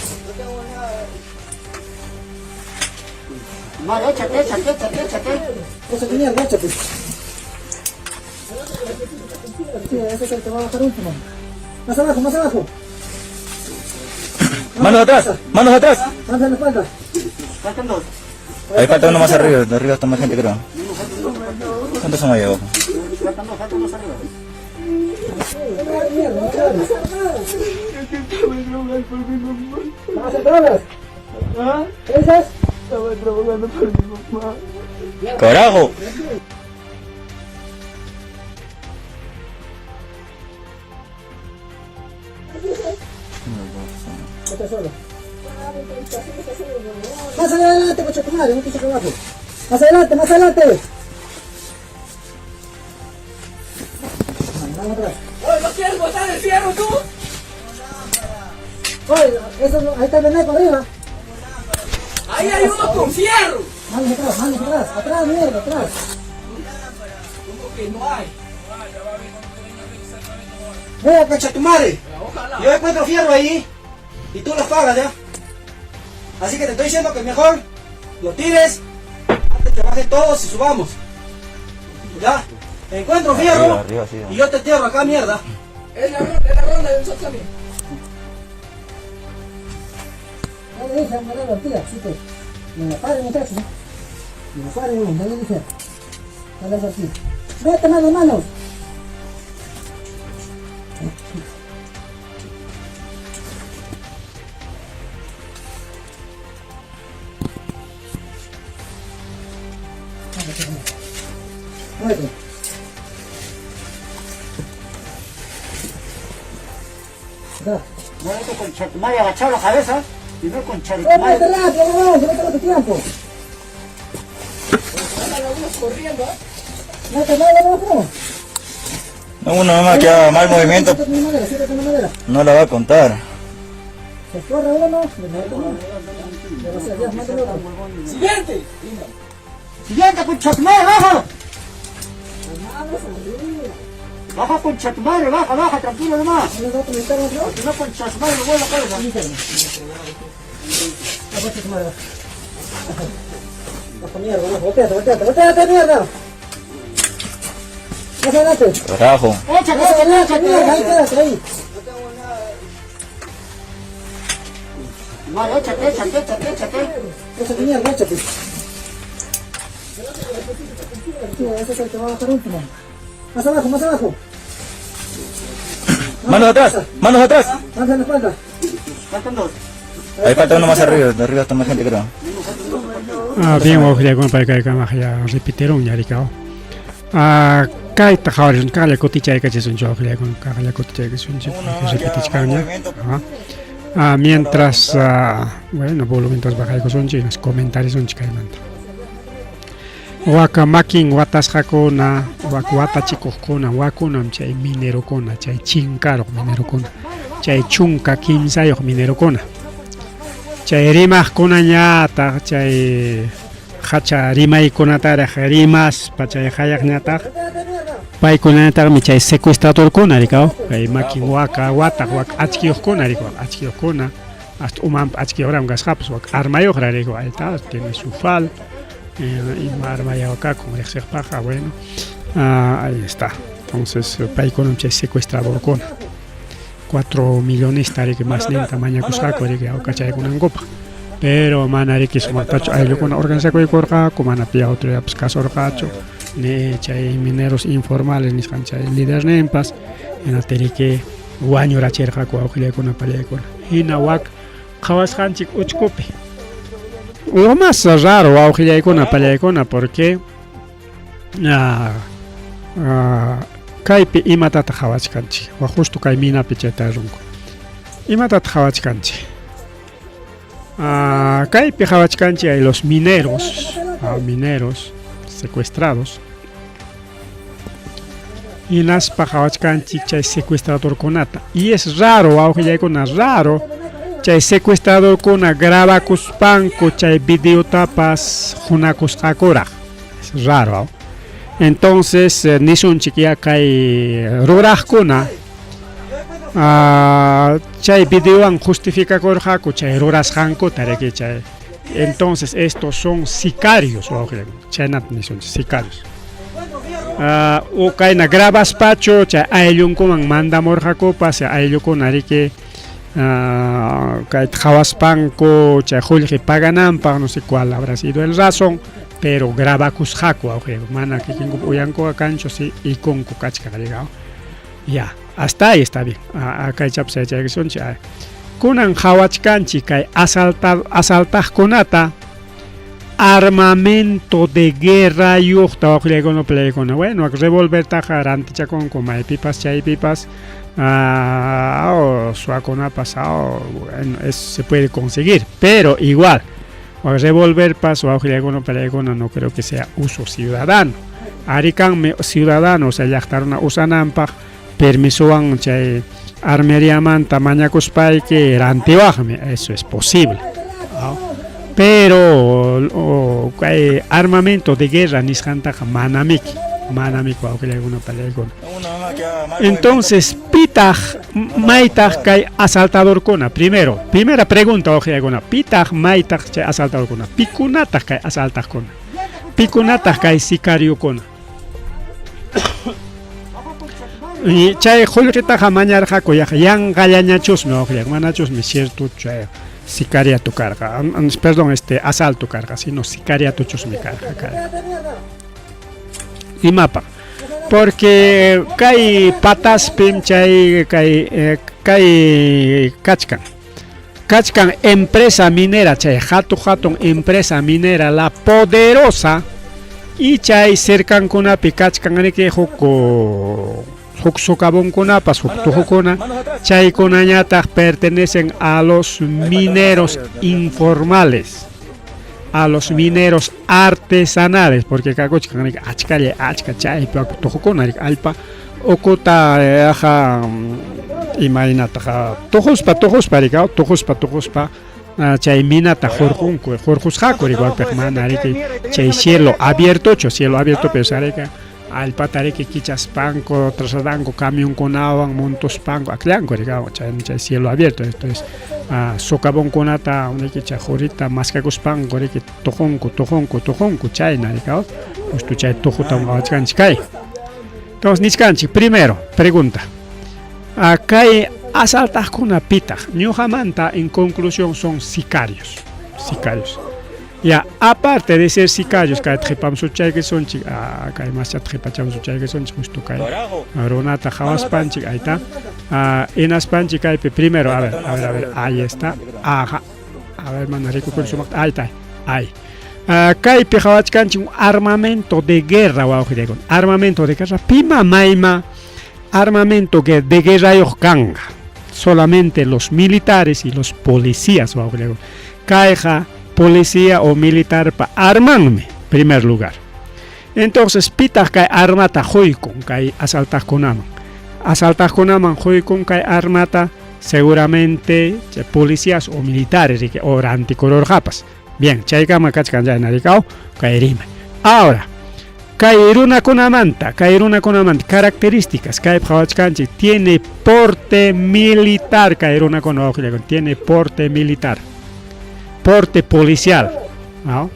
Madre, échate, échate, échate, échate. Échate, mierda, échate. Sí, ese es el que va a bajar último. Más abajo, más abajo. Manos atrás, manos atrás. Manos en la espalda. Faltan dos. Ahí falta uno más arriba, de arriba está más gente creo. ¿Cuántos son ahí abajo? Faltan dos, faltan dos arriba. Mierda, no te hagas. ¿Vas a drogas? ¿Qué dices? Carajo. Está solo. Más adelante, coche tu madre, no te abajo. Más adelante, más adelante. Vamos atrás. Oye, ¿no quieres botar el fierro tú? Oye, eso no, ahí está el veneco arriba. Ahí hay uno con fierro. Manos atrás, manos atrás, atrás, mierda, atrás. ¿Cómo que no hay? ¡Oh, concha tu madre! Yo encuentro fierro ahí y tú los pagas, ¿ya? Así que te estoy diciendo que mejor lo tires antes que bajen todos y subamos. ¿Ya? Encuentro fierro Arriba, arriba, sí. y yo te entierro acá, mierda. Es la ronda, es la ronda de nosotros también. Ya le dije a Manuel Ortiz, así que me la paren, muchachos. Me la paren, ya le dije. Dale Ortiz. Vete, manos, manos. Muévete. Acá. Muévete, concha tu madre, agachado la cabeza. Y no, concha de tu ¡Eh, madre. muévete rápido, huevón! ¡Que no tengo tu tiempo! ¡Mete, mano, abajo! No, una mamá que haga mal movimiento Siéntate en la madera, siéntate en la madera. no la va a contar. Se corre uno, le mete el otro. Siguiente. Siguiente, concha tu madre, baja. Baja, concha tu madre, baja, baja, tranquilo nomás. ¿No les va a comentar otro? Si no, concha tu madre, me vuelvo la cabeza. Abajo tu madre. Baja mierda, baja, volteate, volteate, volteate, mierda. Más adelante. Carajo. Échate, Más adelante, échate, mierda, ahí échate. quédate, ahí. Madre, échate, échate, échate, échate. Échate, mierda, échate. Sí, ese es el que va a bajar último. Más abajo, más abajo. Manos atrás, manos atrás. Manos en la espalda. Faltan dos. Ahí falta uno más arriba, de arriba está más gente creo. Ah, bien, wawqillakuna paykaykama ya repiteron ña rikaw. Ah, kayta qhawarisun kaqlla kutichaykachisunchik wawqillakuna kaqlla kutichaykachisunchik repetichkanña. Ajá. Ah, mientras, bueno, volumen bajaykusunchik hinas comentarisunchik kaymanta. Waka makin watasqakuna, wak watachikuqkuna, wakunam chay minerokuna, chay chinkaruq minerokuna, chay 13 minerokuna. Chay rimaqkunañataq, chay hacha rimaykunataraq rimaspa chay hayaqñataq paykunañataqmi chay secuestradorkuna rikaw, kay makin waka wataq wak achkiyuqkuna rikaw, achkiyuqkuna hasta umanpa achkiyuqraqmi kasqapas wak armayuqraq rikaw, ahí está, tiene su fal, ima armayawakakun riqsiqpaqqa, bueno, ahí está. Entonces paykunam chay secuestradorkuna. 4 millones riki más ninta mañakusqaku riki awkachaykunankupaq. Pero mana riki sumaqtachu ayllukuna organizakuykurqaku, mana pi autoridadpas kasurqachu, ni chay mineros informales nisqan chay liderninpas, hinaptin riki wañurachirqaku wawqillaykuna pallaykuna. Hina wak qhawasqanchik uchkupi. Lo más raro, wawqillaykuna, pallaykuna, porque kaypi imatataq qhawachkanchik? Wa justo kay minapi chayta runku. Imatataq qhawachkanchik? Kaypi qhawachkanchik hay los mineros, mineros secuestrados. Hinaspa qhawachkanchik chay secuestradorkunata. Y es raro, wawqillaykuna, raro chay secuestradorkuna grabakuspanku chay videotapas hunakusqakuraq. Es raro. Entonces, nisunchik ya kay ruraqkuna chay videowan justificakurqaku chay rurasqankuta riki chay. Entonces, estos son sicarios, wawqillaykuna, chaynata nisunchik, sicarios. O kayna grabaspachu chay ayllunkuman mandamurqakupas, ayllukuna riki kayta qhawaspanku chay qullqi pagananpaq, no sé cuál habrá sido el razón, pero grabakusqaku wawqillaykuna, mana kikinkupa uyankuqa kanchu, si ikunku kachkan riki. Ya, hasta ahí está bien. Kaychapas yachaykusunchik. Kunan qhawachkanchik kay asaltaqkunata armamento de guerra yuqta wawqillaykuna palaykuna. Bueno, revolvertaqa rantichakunku maypipas chaypipas, suwakunapas, bueno, eso se puede conseguir, pero igual, revolverpas wawqillaykuna palaykuna no creo que sea uso ciudadano. Arikanmi ciudadano, o sea, llaqta runa usananpaq permisowan chay armeriamanta mañakuspayki rantiwaqmi, eso es posible. Pero kay armamento de guerra nisqantaqa manamiki, manamiki wawqillaykuna palaykuna. Entonces, pitaq maytaq kay asaltadorkuna? Primero, primera pregunta wawqillaykuna, pitaq maytaq chay asaltadorkuna? Pikunataq kay asaltaqkuna? Pikunataq kay sicariokuna? Y chay qullqitaqa mañarqaku yanqallañachusmi wawqillaykuna, manachusmi cierto chay sicariato karqa, perdón, asalto karqa, sino sicariatochusmi karqa kay. Imapaq? Porque kay pataspim chay kay kay kachkan. Kachkan empresa minera, chay hatu hatun empresa minera La Poderosa, y chay cercankunapi kachkan riki huk huk socavonkunapas, huk tujukuna, chaykunañataq pertenecen a los mineros informales, a los mineros artesanales, porque kakuchkan riki achkalla achka chaypi tujukuna riki allpa ukuta aja imaynataqa tujuspa tujuspa riki tujuspa tujuspa chay minata hurqunku, hurqusqaku riki wakpiq mana riki chay cielo abiertochu, cielo abierto pero riki allpata riki kichaspanku trasladanku camionkunawan montuspanku akllanku riki chay chay cielo abierto. Entonces socavonkunata riki chay qurita maskakuspanku riki tuqunku tuqunku tuqunku chayna riki justo chay tuquta qhawachkanchik kay. Entonces nichkanchik, primero pregunta, kay asaltaqkuna pitaq? Ñuqamanta en conclusión son sicarios, sicarios. Ya, aparte de ser sicarios, kay qhipam suchaykisunchik, kay maschata qhipacham suchaykisunchik, justo kay runata qhawaspanchik, ahí está. Hinaspanchik kaypi primero, a ver, a ver, a ver, ahí está. Ajá. A ver, mana rikukun sumaqta, ahí está, ahí. Kaypi qhawachkanchik armamento de guerra, wawqillaykuna, armamento de guerra, pima mayma armamento de guerrayuq kanqa? Solamente los militares y los policías, wawqillaykuna. Kayqa policía o militarpa armanmi, primer lugar. Entonces, pitaq kay armata quykun kay asaltaqkunaman? Asaltaqkunaman quykun kay armata seguramente policías o militares riki, o rantikururqapas. Bien, chaykama kachkan chayna rikaw kay rimay. Ahora, kay runakunamanta, características kay qhawachkanchik, tiene porte militar kay runakuna wawqillaykuna, tiene porte militar, porte policial, ¿no?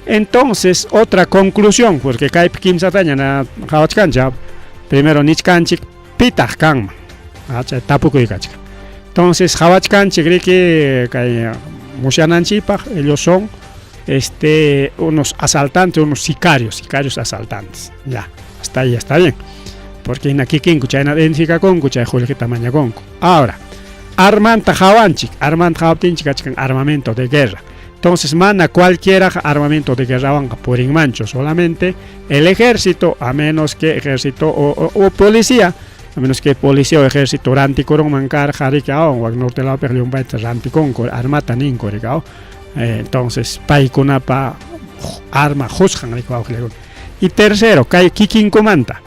Entonces, otra conclusión, porque kaypi kimsataña na qhawachkanchik, primero nichkanchik pitaq kanman, chay tapukuy kachkan. Entonces, qhawachkanchik riki kay musyananchikpaq, ellos son unos asaltantes, unos sicarios, sicarios asaltantes. Ya, hasta ahí está bien. Porque hina kikinku chayna identificakunku, chay qullqita mañakunku. Ahora, armanta qhawanchik, armanta qhawaptinchik kachkan armamento de guerra. Entonces mana cualquiera armamento de guerrawanqa purinmanchu, solamente el ejército, a menos que ejército o policía, a menos que policía o ejército rantikurunman karqa riki awan wak norte lawpiqa llumpayta rantikunku armata ninku riki aw. Entonces paykunapa arma qusqan riki wawqillaykuna. Y tercero, kay kikinkumanta.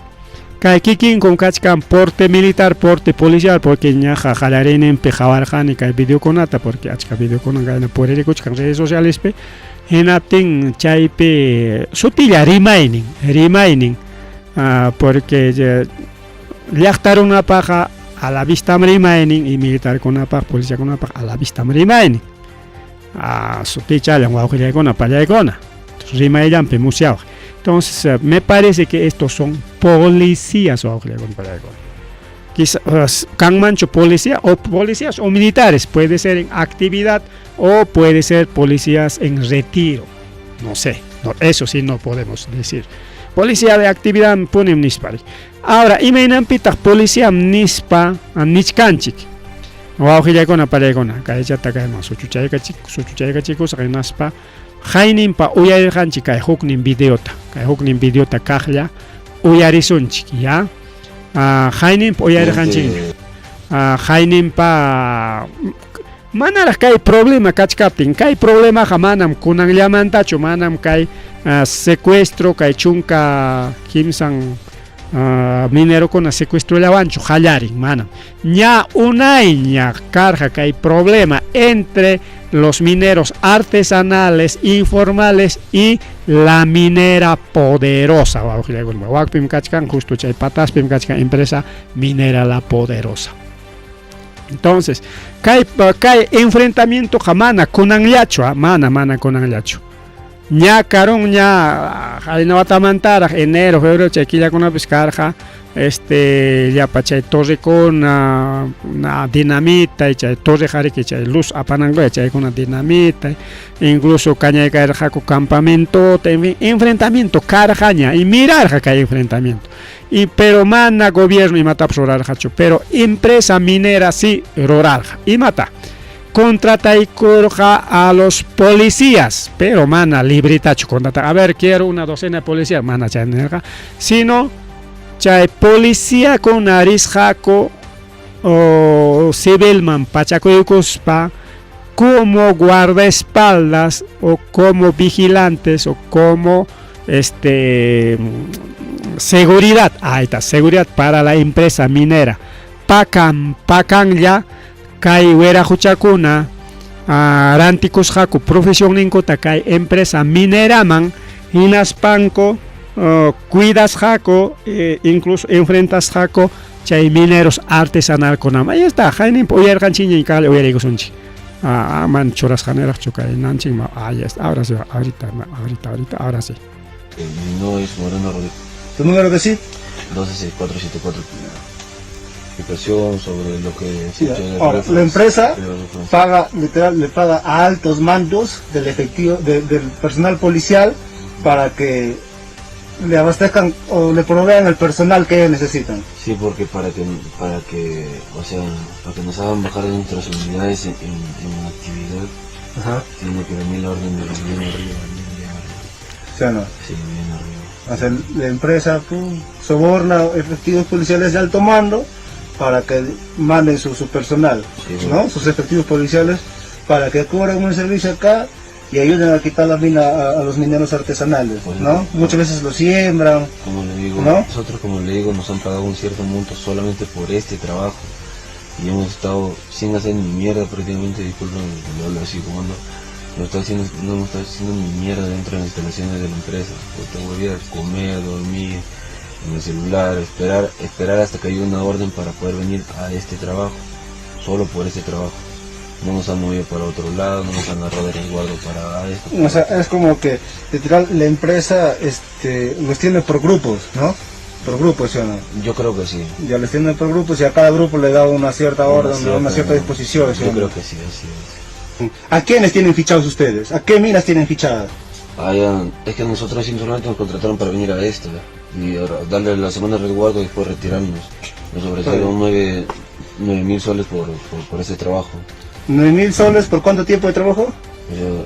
Kay kikinkum kachkan porte militar, porte policial, porque ñaqa qallariyninpi qawarqani kay videokunata, porque achka videokuna kayna puririkuchkan redes socialespi, hinaptin chaypi sutilla rimaynin, rimaynin, porque llaqta runapaqa a la vistam rimaynin y militarkunapaq, policiakunapaq a la vistam rimaynin. Sutichallan wawqillaykuna, pallaykuna, rimayllanpi musyawaq. Entonces, me parece que estos son policías wawqillaykuna, pallaykuna. Quizás kanmanchu policía o policías o militares, puede ser en actividad o puede ser policías en retiro, no sé, no, eso sí no podemos decir. Policía de actividad punim nispa. Ahora, imaynanpitaq policía nispa nichkanchik. Wawqillaykuna, pallaykuna, kaychata kayman suchuchaykachikusaq hinaspa hayninpa uyarirqanchik kay huknin videota, kay huknin videota kaqlla uyarisunchik, ya. Hayninpa uyarirqanchik. Hayninpa manaraq kay problema kachkaptin, kay problemaqa manam kunanllamantachu, manam kay secuestro, kay chunka kimsan minerokuna secuestrollawanchu qallarin, manam. Ña unayña karqa kay problema entre los mineros artesanales, informales y la minera poderosa. Wakpim kachkan, justo chay pataspim kachkan empresa minera La Poderosa. Entonces, kay enfrentamiento mana kunanllachu, mana kunanllachu. Ña karun ña haynawatamantaraq enero, febrero chay killakunapis karqa, llapa chay torrekuna na dinamita chay torre jariki chay luz apanankuya chaykuna dinamita, incluso kañaykayrqaku campamento, en fin, enfrentamiento karqaña y mirarqa kay enfrentamiento. Y pero mana gobierno imatapas rurarqachu, pero empresa minera sí rurarqa. Imata contrataykurqa a los policías, pero mana libritachu contrata. A ver, quiero una docena de policías, mana chay nirqa, sino chay policía con arisqaku o civilman pachakuykuspa como guardaespaldas o como vigilantes o como seguridad, ahí está, seguridad para la empresa minera. Pakan, pakanlla kay wiraquchakuna rantikusqaku profesionninkuta kay empresa mineraman hinaspanku cuidasqaku, incluso enfrentasqaku chay mineros artesanalkunaman. Ahí está, hayninpa uyarqanchikña kaqlla uyarikusunchik. Man churasqaniraqchu kay nanchikman. Ahí está, ahora sí, ahorita, ahorita, ahorita, ahora sí. No es Moreno Rodríguez. ¿Tu número de CID? 126474. Explicación sobre lo que Sí, escuché en el ahora, teléfono. la empresa Pero no fue. paga, literal, le paga a altos mandos del efectivo, del personal policial para que le abastezcan o le provean el personal que ellos necesitan. Sí, porque para que nos hagan bajar de nuestras unidades en actividad, tiene que venir la orden de bien arriba, bien, bien arriba. ¿Sí o no? Sí, bien arriba. O sea, la empresa, pum, soborna efectivos policiales de alto mando para que manden su personal, Sí, ¿no? bueno. Sus efectivos policiales para que cubran un servicio acá y ayuden a quitar la mina a los mineros artesanales, Pues, ¿no? no. Muchas veces lo siembran, Como le digo, ¿no? Nosotros, como le digo, nos han pagado un cierto monto solamente por este trabajo y hemos estado sin hacer ni mierda prácticamente, disculpen que lo hablo así como ando, no hemos estado haciendo ni mierda dentro de las instalaciones de la empresa. Te voy a comer, dormir, en el celular, esperar hasta que haya una orden para poder venir a este trabajo, solo por este trabajo. No nos han movido para otro lado, no nos han agarrado de resguardo para esto. O sea, es como que literal la empresa, los tiene por grupos, ¿no? Por grupos, ¿sí o no? Yo creo que sí. Ya les tienen por grupos y a cada grupo le da una cierta Una orden, cierta una cierta disposición, ¿sí o Yo no? creo que sí, así es. ¿A quiénes tienen fichados ustedes? ¿A qué minas tienen fichadas? Ah, ya, es que nosotros simplemente nos contrataron para venir a esta y ahora darle la semana de resguardo y después retirarnos. Nos ofrecieron 9.000 soles por ese trabajo. ¿9.000 soles por cuánto tiempo de trabajo?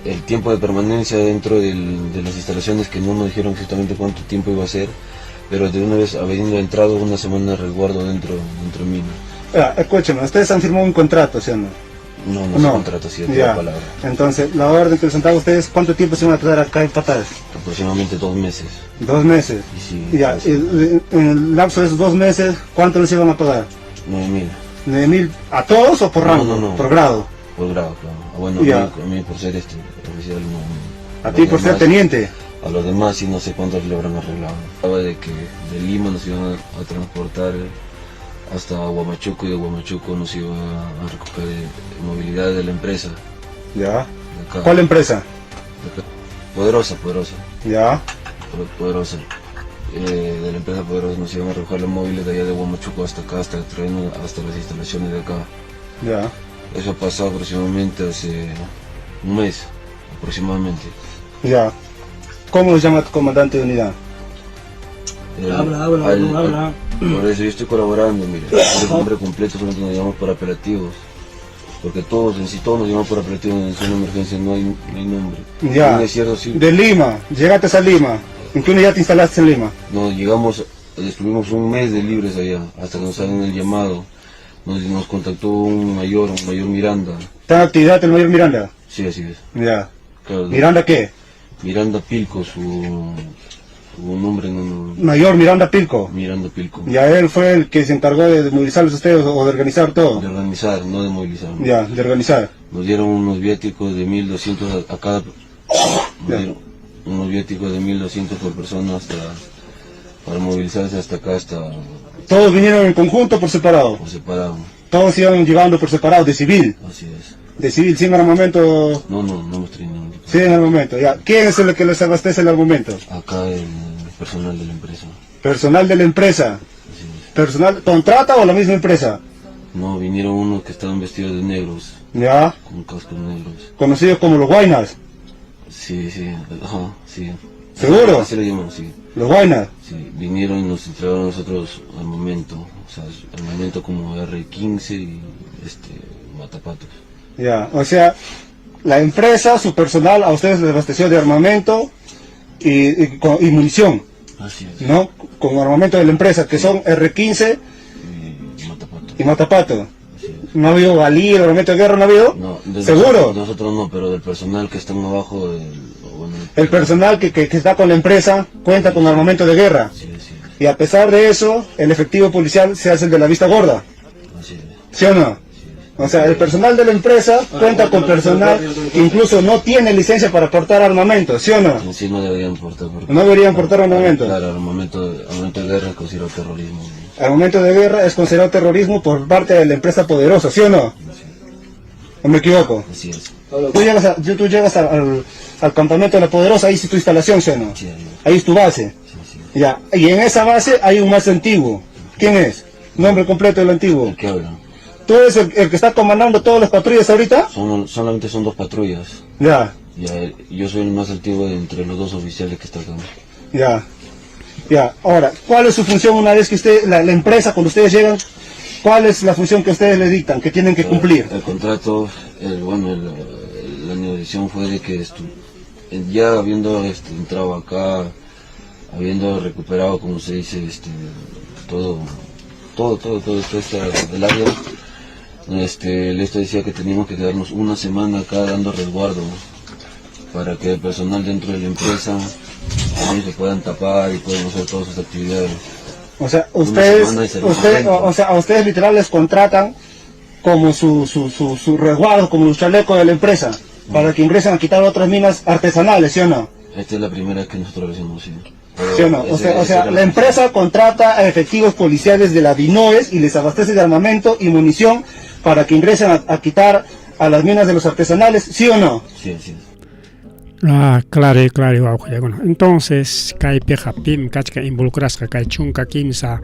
El tiempo de permanencia dentro del, de las instalaciones, que no nos dijeron exactamente cuánto tiempo iba a ser, pero de una vez habiendo entrado una semana de resguardo dentro, dentro de mina. Ah, escúcheme, ustedes han firmado un contrato, ¿sí o no? No, no, no. contrato, sí, de Ya. palabra. Entonces, la orden que les han dado a ustedes, ¿cuánto tiempo se van a tardar acá en Pataz? Aproximadamente 2 meses. 2 meses. Y sí, Ya, así. y, en el lapso de esos 2 meses, ¿cuánto les iban a pagar? 9.000. ¿9.000 a todos o por No, rango? no, no. Por grado. Por grado, claro. Ah, bueno, Ya. a mí por ser oficial, no. A ti por ser teniente. A los demás sí no sé cuántos le habrán arreglado. Hablaba de que de Lima nos iban a transportar hasta Huamachuco y de Huamachuco nos iba a recoger movilidad de la empresa. Ya. De acá. ¿Cuál empresa? De acá. Poderosa, poderosa. Ya. Poderosa. De la empresa Poderosa nos iban a recoger los móviles de allá de Huamachuco hasta acá, hasta traernos hasta las instalaciones de acá. Ya. Eso ha pasado aproximadamente hace un mes, aproximadamente. Ya. ¿Cómo se llama tu comandante de unidad? Habla, habla, habla. Por eso yo estoy colaborando, mire. El nombre completo solamente nos llamamos por apelativos. Porque todos, en sí, todos nos llamamos por apelativos. En zona de emergencia no hay nombre. Ya. No es cierto, sí. De Lima, llegaste a Lima. ¿En qué unidad te instalaste en Lima? No, llegamos, estuvimos un mes de libres allá, hasta que nos hagan el llamado. Nos contactó un mayor Miranda. ¿Está en actividad el mayor Miranda? Sí, así es. Ya. Claro. ¿Miranda qué? Miranda Pilco, su nombre no, no. Mayor Miranda Pilco. Miranda Pilco. Ya él fue el que se encargó de movilizarlos ustedes o de organizar todo. De organizar, no de movilizar. Ya, de organizar. Nos dieron unos viáticos de 1.200 a cada... Nos Ya. dieron unos viáticos de 1.200 por persona hasta... Para movilizarse hasta acá, hasta... ¿Todos vinieron en conjunto o por separado? Por separado. Todos iban llegando por separado, de civil. Así es. De civil, sin armamento. No, no, no hemos tenido ningún tipo. Sin armamento, ya. ¿Quién es el que les abastece el armamento? Acá el personal de la empresa. Personal de la empresa. Así es. Personal, ¿contrata o la misma empresa? No, vinieron unos que estaban vestidos de negros. Ya. Con cascos negros. Conocidos como los Guaynas. Sí, sí, ajá, sí. ¿Seguro? Así lo llaman, sí. ¿Los Guaynas? Sí, vinieron y nos entregaron a nosotros al momento. O sea, al momento como R15 y Matapatos. Ya, o sea, la empresa, su personal, a ustedes les abasteció de armamento y munición. Así es. ¿No? Con armamento de la empresa, que son R15 y Matapato. Y Matapato. Así es. ¿No ha habido balí, armamento de guerra no ha habido? No, de ¿Seguro? Nosotros no, pero del personal que están abajo del, bueno, El personal que está con la empresa cuenta con armamento de guerra. Sí, así es. Y a pesar de eso, el efectivo policial se hace el de la vista gorda. Así es. ¿Sí o no? O sea, el personal de la empresa cuenta con personal que incluso no tiene licencia para portar armamento, ¿sí o no? En sí no deberían portar. Porque No deberían portar armamento. Claro, armamento de guerra es considerado terrorismo. Armamento de guerra es considerado terrorismo por parte de la empresa poderosa, ¿sí o no? ¿O me equivoco? Así es. Tú llegas, a, tú llegas al, al, al campamento de la poderosa, ahí es tu instalación, ¿sí o no? Sí, ahí es. Ahí es tu base. Sí, sí. Ya. Y en esa base hay un más antiguo. ¿Quién es? Nombre completo del antiguo. ¿De qué hablan? ¿Tú eres el que está comandando todas las patrullas ahorita? Solamente son 2 patrullas. Ya. Ya, yo soy el más antiguo de entre los 2 oficiales que está acá. Ya. Ya. Ahora, ¿cuál es su función una vez que usted, la empresa, cuando ustedes llegan, cuál es la función que ustedes le dictan, que tienen que cumplir? El contrato, el, bueno, el, la negociación fue de que ya habiendo, entrado acá, habiendo recuperado, como se dice, todo, todo, todo, todo, todo este, el área, el esto decía que teníamos que quedarnos una semana acá dando resguardo, ¿no? Para que el personal dentro de la empresa también se puedan tapar y puedan hacer todas sus actividades. O sea, Una ustedes, semana y se usted, recuperan. o, o sea, a ustedes literal les contratan como su resguardo, como su chaleco de la empresa, para que ingresen a quitar otras minas artesanales, ¿sí o no? Esta es la primera vez que nosotros lo hacemos, sí. Pero ¿Sí o no? ese era La la empresa contrata a efectivos policiales de la DINOES y les abastece de armamento y munición para que ingresen a quitar a las minas de los artesanales, ¿sí o no? Sí, sí. Ah, claro, claro, wawqillakuna. Entonces, kaypiqa pim kachka involucrasqa kay chunka kimsa,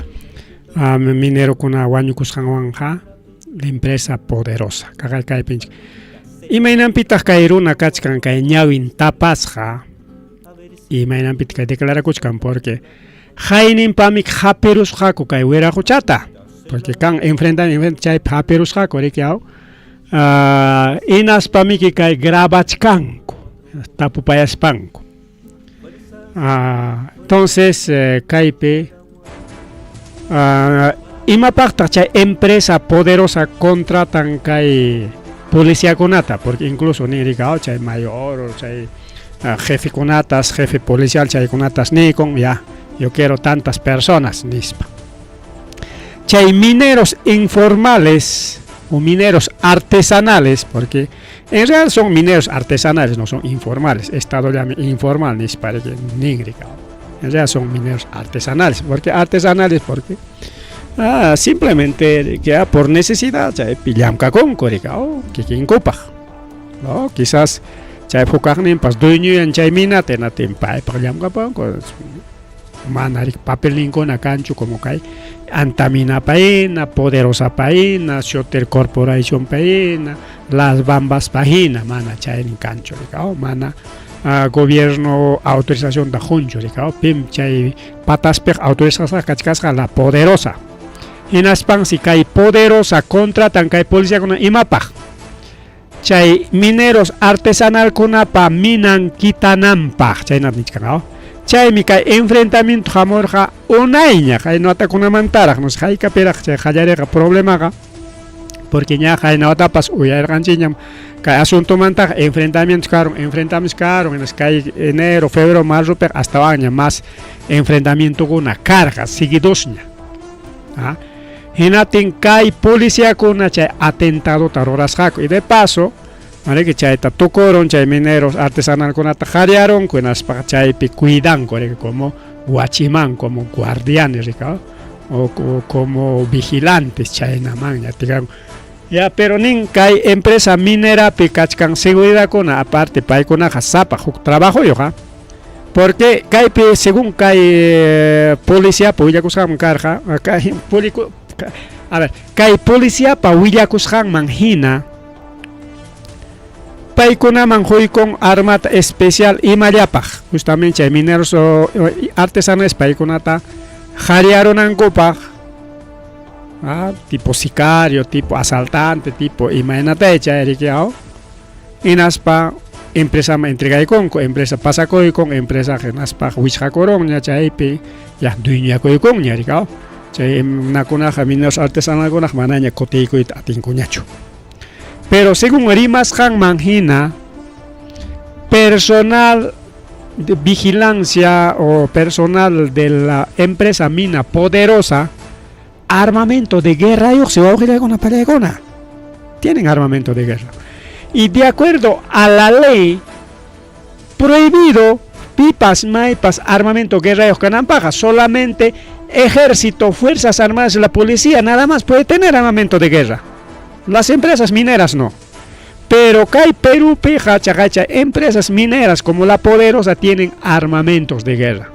minerokuna wañukusqanwanja, la empresa poderosa. Kaqay kaypinchik. Imaynanpitaq kay runa kachkan kay ñawin tapasqa, imaynanpitaq kay declarakuchkan, porque hayninpamik hapirusqaku kay wiraquchata, porque kan enfrentan, enfrentan chaypi hapirusqaku, riki aw. Hinaspamiki kay grabachkanku tapupayaspanku. Entonces kaypi imapaqtaq chay empresa poderosa contratan kay policiakunata porque incluso ninrika chay mayor chay jefekunatas jefe policial chaykunatas niykun ya yo quiero tantas personas nispa. Chay mineros informales o mineros artesanales, porque en realidad son mineros artesanales, no son informales. Estado llama informal, nispa ninrika. En realidad son mineros artesanales. ¿Por qué artesanales? Porque simplemente que por necesidad chaypi llamkakunku rika, oh, kikinkupaq, no? Quizás chay hukaqninpas dueñoyan chay minata hinatin paypaq llamkapanku, mana riki papelninkuna kanchu como kay Antamina pahina, Poderosa pahina, Shoter Corporation pahina, Las Bambas pahina, mana chaynin kanchu rika, oh, mana gobierno autorización da qunchu rika, oh, pim chay pataspiq autorizasqa kachkasqa la Poderosa. Hinaspansi kay Poderosa contratan kay policiakuna imapaq chay mineros artesanalkunapa minan kitananpaq, chaynata nichkan, oh. Chaymi kay enfrentamiento hamurqa unayña qayna watakunamantaraq, no sé haykapiraq chay qallariqa problemaqa, porque ña qayna watapas uyarirqanchikñam kay asuntomantaqa enfrentamientos karun, enfrentamientos karun, hinaspa kay enero, febrero, marzopiqa astawanña más enfrentamientokuna karqa seguidosña. Hinatin kay policiakuna chay atentadota rurasqaku y de paso mariki chayta tukurun chay mineros artesanalkunata qariarunku hinaspa chaypi cuidanku riki como guachimán, como guardianes rika o como vigilantes chaynamanña tiranku. Ya, pero nin kay empresa minerapi kachkan seguridadkuna aparte paykunaqa sapaq huk trabajoyuq, porque kaypi según kay policiapa willakusqanman karqa, kay a ver, kay policiapa willakusqanman hina paykunaman quykun armata especial imallapaq, justamente chay mineros artesanales paykunata qariarunankupaq, tipo sicario, tipo asaltante, tipo imaynatay chay riki, hinaspa empresaman entregaykunku, empresa pasakuykun, empresa hinaspa wichqakurunña chaypi ya dueñakuykunña riki, chay runakunaqa mineros artesanalkunaqa manaña kutiykuyta atinkuñachu. Pero según rimasqanman hina, personal de vigilancia o personal de la empresa mina poderosa, armamento de guerra, se va a con la. Tienen armamento de guerra. Y de acuerdo a la ley, prohibido pipas, maipas, armamento, guerra y solamente ejército, fuerzas armadas, la policía, nada más puede tener armamento de guerra. Las empresas mineras no. Pero kay Perú, peja, chacacha, empresas mineras como la Poderosa tienen armamentos de guerra.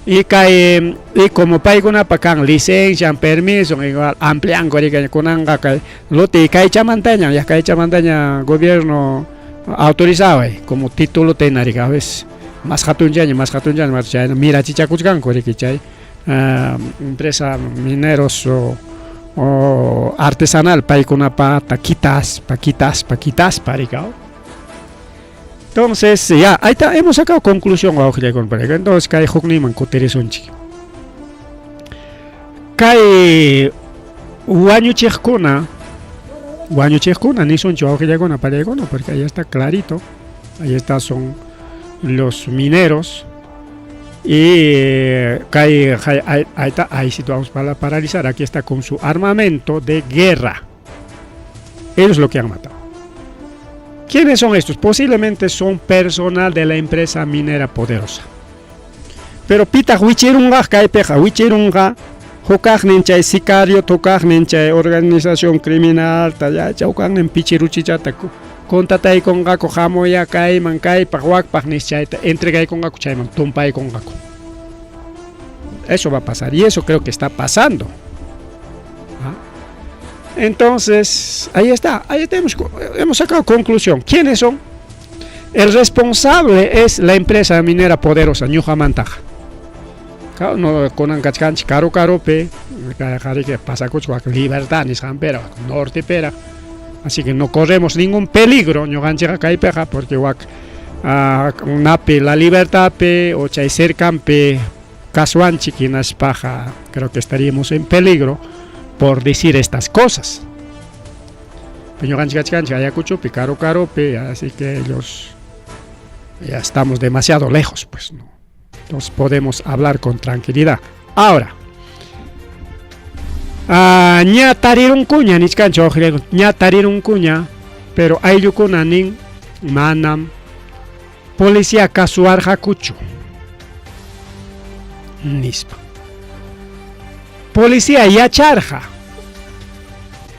Y kay, y como paykunapa kan licencia, permiso, igual amplian kunanqa kay lote kay chamantaña, ya kay chamantaña gobierno autorizado como título tenarica, ves más hatunchaña, más hatunchaña, más chay, mira chichakuchkanku riki chay empresa mineros o artesanal paykunapa quitas, quitas, quitas, paricao. Entonces, ya, ahí está, hemos sacado conclusión, entonces, kay hukniman kutirisunchik. Kay wañuchiqkuna, wañuchiqkuna, nisunchik wawqillakuna, pallaykuna, porque ahí está clarito, ahí está, son los mineros, y kay, ahí está, ahí sí vamos para paralizar, aquí está con su armamento de guerra. Ellos lo que han matado. ¿Quiénes son estos? Posiblemente son personal de la empresa minera poderosa. Pero pitaq wichirunqa kaypiqa wichirunqa hukaqnin chay sicario, tukaqnin chay organización criminal, ya hukaqnin pichiruchichata contrataykunqaku hamuya kayman kaypaq wakpaq nis chayta entregaykunqaku chayman tumpaykunqaku. Eso va a pasar y eso creo que está pasando. ¿Ah? Entonces, ahí está, ahí tenemos, hemos sacado conclusión. ¿Quiénes son? El responsable es la empresa minera poderosa, Ñuqamantaqa. No, kunan kachkanchik karu karupi, kay pasakuchka Libertad nisqanpira, norte pera. Así que no corremos ningún peligro ñuqanchikqa kaypiqa porque wak napi La Libertadpi o chay cercanpi kaswanchik hinaspaqa creo que estaríamos en peligro por decir estas cosas. Ñuqanchik kachkanchik Ayacuchopi, karu karupi, así que ellos ya estamos demasiado lejos, pues no. Entonces podemos hablar con tranquilidad. Ahora, ña tarirunkuña nichkanchik ña tarirunkuña, pero ayllukuna nin manam policía kasuwarqakuchu nispa. Policía yacharqa.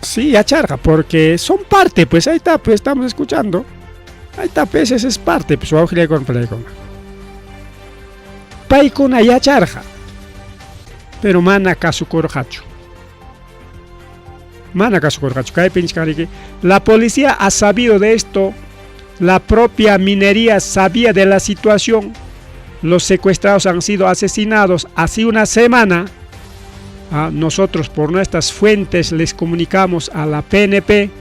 Sí, yacharqa, porque son parte, pues ahí está, pues estamos escuchando. Ahí está, pues esa es parte, pues wawqillaykuna Paykuna yacharqa, pero mana kasukurqachu. Mana kasukurqachu. Kaypi nichkanriki, la policía ha sabido de esto, la propia minería sabía de la situación, los secuestrados han sido asesinados hace una semana. Nosotros por nuestras fuentes les comunicamos a la PNP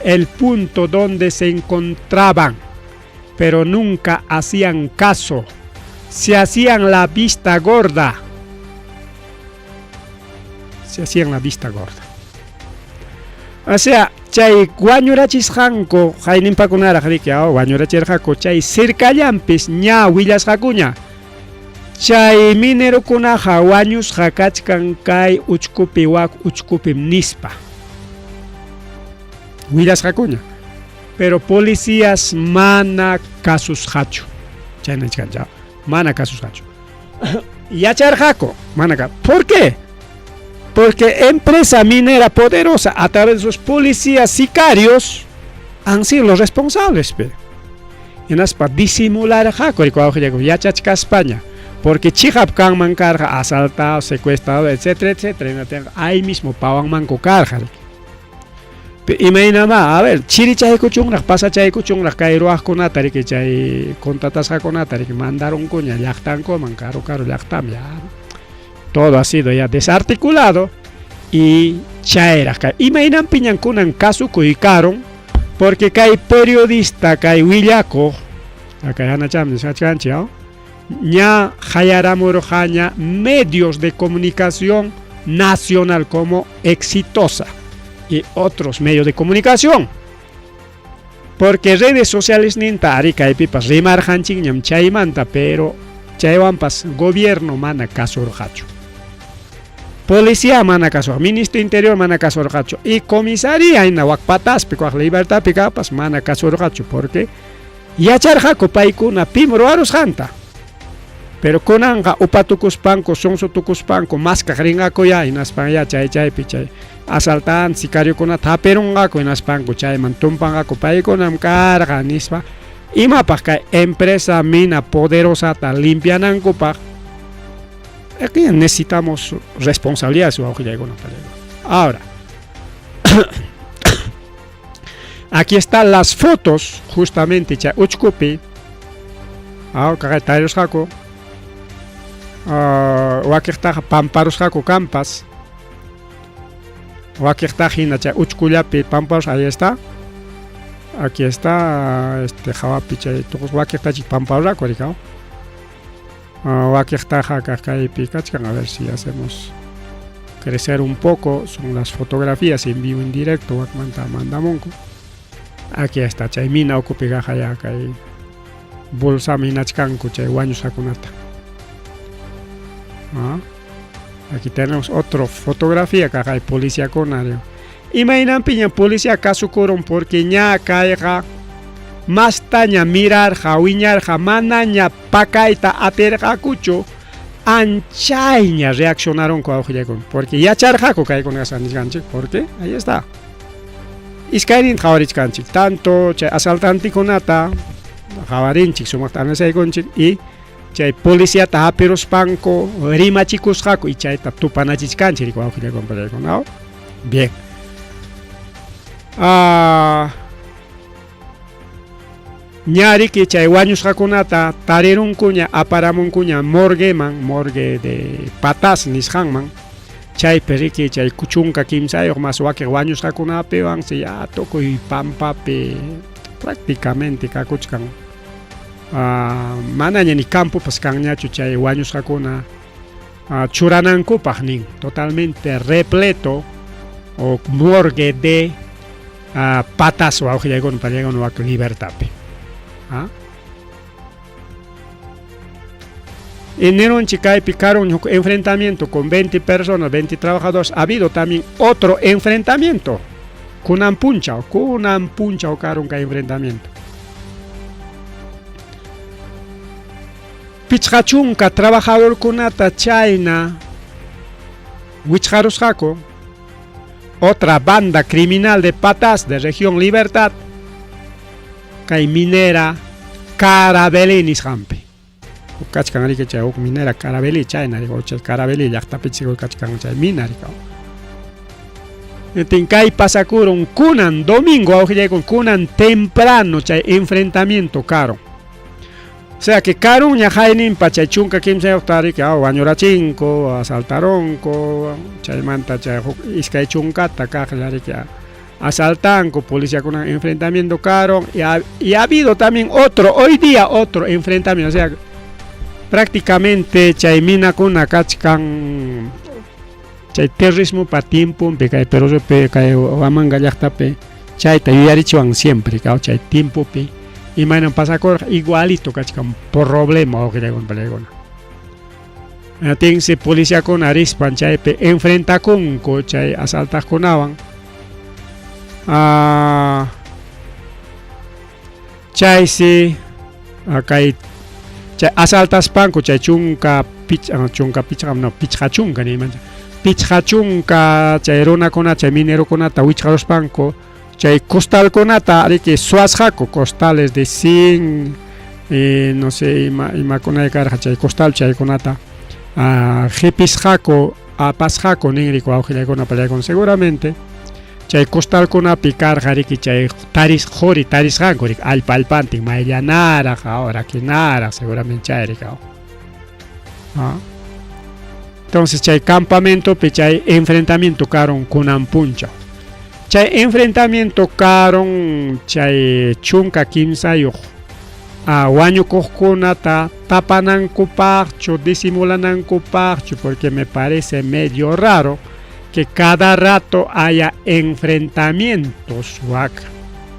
el punto donde se encontraban, pero nunca hacían caso, se hacían la vista gorda. Se hacían la vista gorda. O sea, chay wañurachisqanku hayninpakunaraq riki wañurachirqaku chay cercallampis ña willasqakuña. Chay minerokunaqa wañusqa kachkan kay uchkupi wak uchkupim nispa. Willasqakuña. Pero policías mana kasusqachu. Chayna mana kasusqachu. Yacharqaku, mana ¿Por qué? Porque empresa minera poderosa a través de sus policías sicarios han sido los responsables. Hinaspa disimularqaku yachachkaspaña. Porque chiqap kanman karqa asaltado, secuestrado, etcétera, etcétera. Ahí mismo pawanmanku karqa. Imaynama, a ver, chirichaykuchunraq, pasachaykuchunraq kay ruwaqkunata riki chay contratasqakunata riki mandarunkuña llaqtankuman, karu karu llaqtam ya. Todo ha sido ya desarticulado y chayraq kay imaynanpiñan kunan kasukuykarun porque kay periodista kay willakuq kay hanacham nisqachkanchik ña hayaramurqaña medios de comunicación nacional como Exitosa y otros medios de comunicación. Porque redes sociales ninta ari kaypipas rimarqanchikñam chaymanta, pero chaywanpas gobierno mana kasurqachu. Policía mana kasurqa, ministro interior mana kasurqachu y comisaría hina wak pataspi wak Libertadpi kapas mana kasurqachu porque yacharqaku paykuna pim ruwarusqanta. Pero kunanqa upatukuspanku, sunsu tukuspanku maskaq rinqaku ya hinaspan ya chay chaypi chay asaltante sicariokunata hapirunqaku hinaspanku chayman tumpanqaku paykunam karqa nispa imapaq kay empresa mina poderosata limpianankupaq. Aquí necesitamos responsabilidades. Ahora, aquí están las fotos, justamente chay uchkupi. Kay tarirusqaku. Wakiqtaqa pamparusqaku kampas. Wakiqtaqa hina chay uchkullapi pamparus, ahí está. Aquí está este hawapi chay tuqus wakiqtachik pamparusqaku rikaw. Wakiqtaqa kaypi kachkan, a ver si hacemos crecer un poco, son las fotografías en vivo en directo wakmanta mandamunku. Aquí está chay mina ukupi kaqa ya kay bolsami hinachkanku chay wañusqakunata. Aquí tenemos otra fotografía kaqay policiakuna. Imaynanpiña policía kasukurun porque ña kayqa mastaña mirarqa wiñarqa manaña pakayta atirqakuchu anchayña reaccionaronku awqillaykuna porque yacharqaku kaykuna nisqanchik porque ahí está. Iskayninta qhawarichkanchik tanto chay asaltantikunata qhawarinchik sumaqta analizaykunchik y chay policiata hapiruspanku rimachikusqaku y chayta tupanachichkanchik wawqillaykuna. Bien. Ñariki chay wañusqakunata tarirunkuña aparamunkuña morgueman, morgue de Pataz nisqanman. Chaypi riki chay 13 más wakiq wañusqakunapiwan ya tukuy pampapi prácticamente kakuchkan. Manaña ni campopas kanñachu chay wañusqakuna churanankupaq nin, totalmente repleto o morgue de patas wawqillaykuna pallaykuna wak Libertadpi. Enero kaypi karun huk enfrentamiento con 20 personas, 20 trabajadores. Ha habido también otro enfrentamiento. Kunan punchaw, kunan punchaw karun kay enfrentamiento. 50 trabajadorkunata chayna wichqarusqaku. Otra banda criminal de Pataz de región Libertad, kay minera Carabelí nisqanpi. Kachkan riki chay huk minera Carabelí chayna riki, chay Carabelí llaqtapi chico kachkan chay mina riki. Entonces, kay pasakurun kunan domingo awqillaykun kunan temprano chay enfrentamiento karun. O sea que karun ña hayninpa chay 13 riki, wañurachinko, asaltaronko, chaymanta chay huk 20 kaqlla riki, asaltanko, policía con enfrentamiento karun, y ha habido también otro, hoy día otro enfrentamiento, o sea, prácticamente chay minakuna kachkan chay terrorismo pa tiempo pe kay pero pe kay Huamanga llaqtapi chayta yuyarichiwan siempre kaw chay tiempopi imaynan pasakurqa igualito kachkan problema wawqillaykuna pallaykuna. Tinsi policiakuna rispan chaypi enfrentakunku chay asaltaqkunawan. Chaysi kay chay asaltaspanku chay chunka pich, chunka pichqa, no, 50 niymancha. 50 chay runakuna chay minerokunata wichqaruspanku chay costalkunata riki suwasqaku, costales de zinc, no sé, imakuna karqa chay costal chaykunata, qipisqaku, apasqaku ninriku wawqillaykuna pallaykuna seguramente chay costalkunapi karqa riki chay taris quri tarisqanku riki allpa allpantin mayllanaraq, ahora kinaraq seguramente chay riki. Entonces chay campamentopi chay enfrentamiento karun kunan punchaw. Chay enfrentamiento karun chay 13 wañukuqkunata tapanankupaqchu, disimulanankupaqchu, porque me parece medio raro que cada rato haya enfrentamientos wak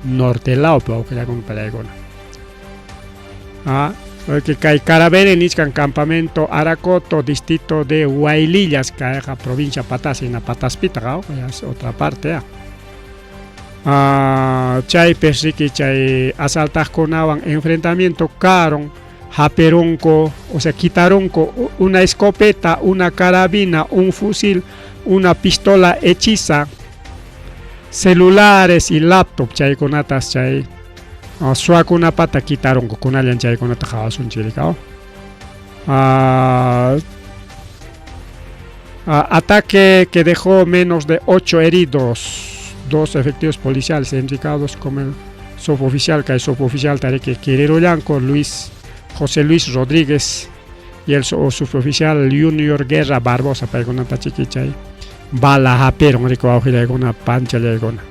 norte lado, pero que ya con palayguna. Porque kay Carabelli nichkan campamento Aracoto, distrito de Huaylillas, kayqa provincia Pataz, en la Pataspita, ¿no? Ya es otra parte, ya. Chay pesriki, chay asaltaqkunawan enfrentamiento karon, japeronco, o sea, quitaronco una escopeta, una carabina, un fusil, una pistola hechiza, celulares y laptop, chaykunatas chay, suakunapata quitaronco, kunallan chaykunata qawasunchik, Ataque que dejó menos de 8 heridos, 2 efectivos policiales identificados como el suboficial, que es suboficial Tarek Quirero Luis, José Luis Rodríguez, y el suboficial Junior Guerra Barbosa, paykunata chikichay, bala hapiron, rico wawqillaykuna, panchallaykuna.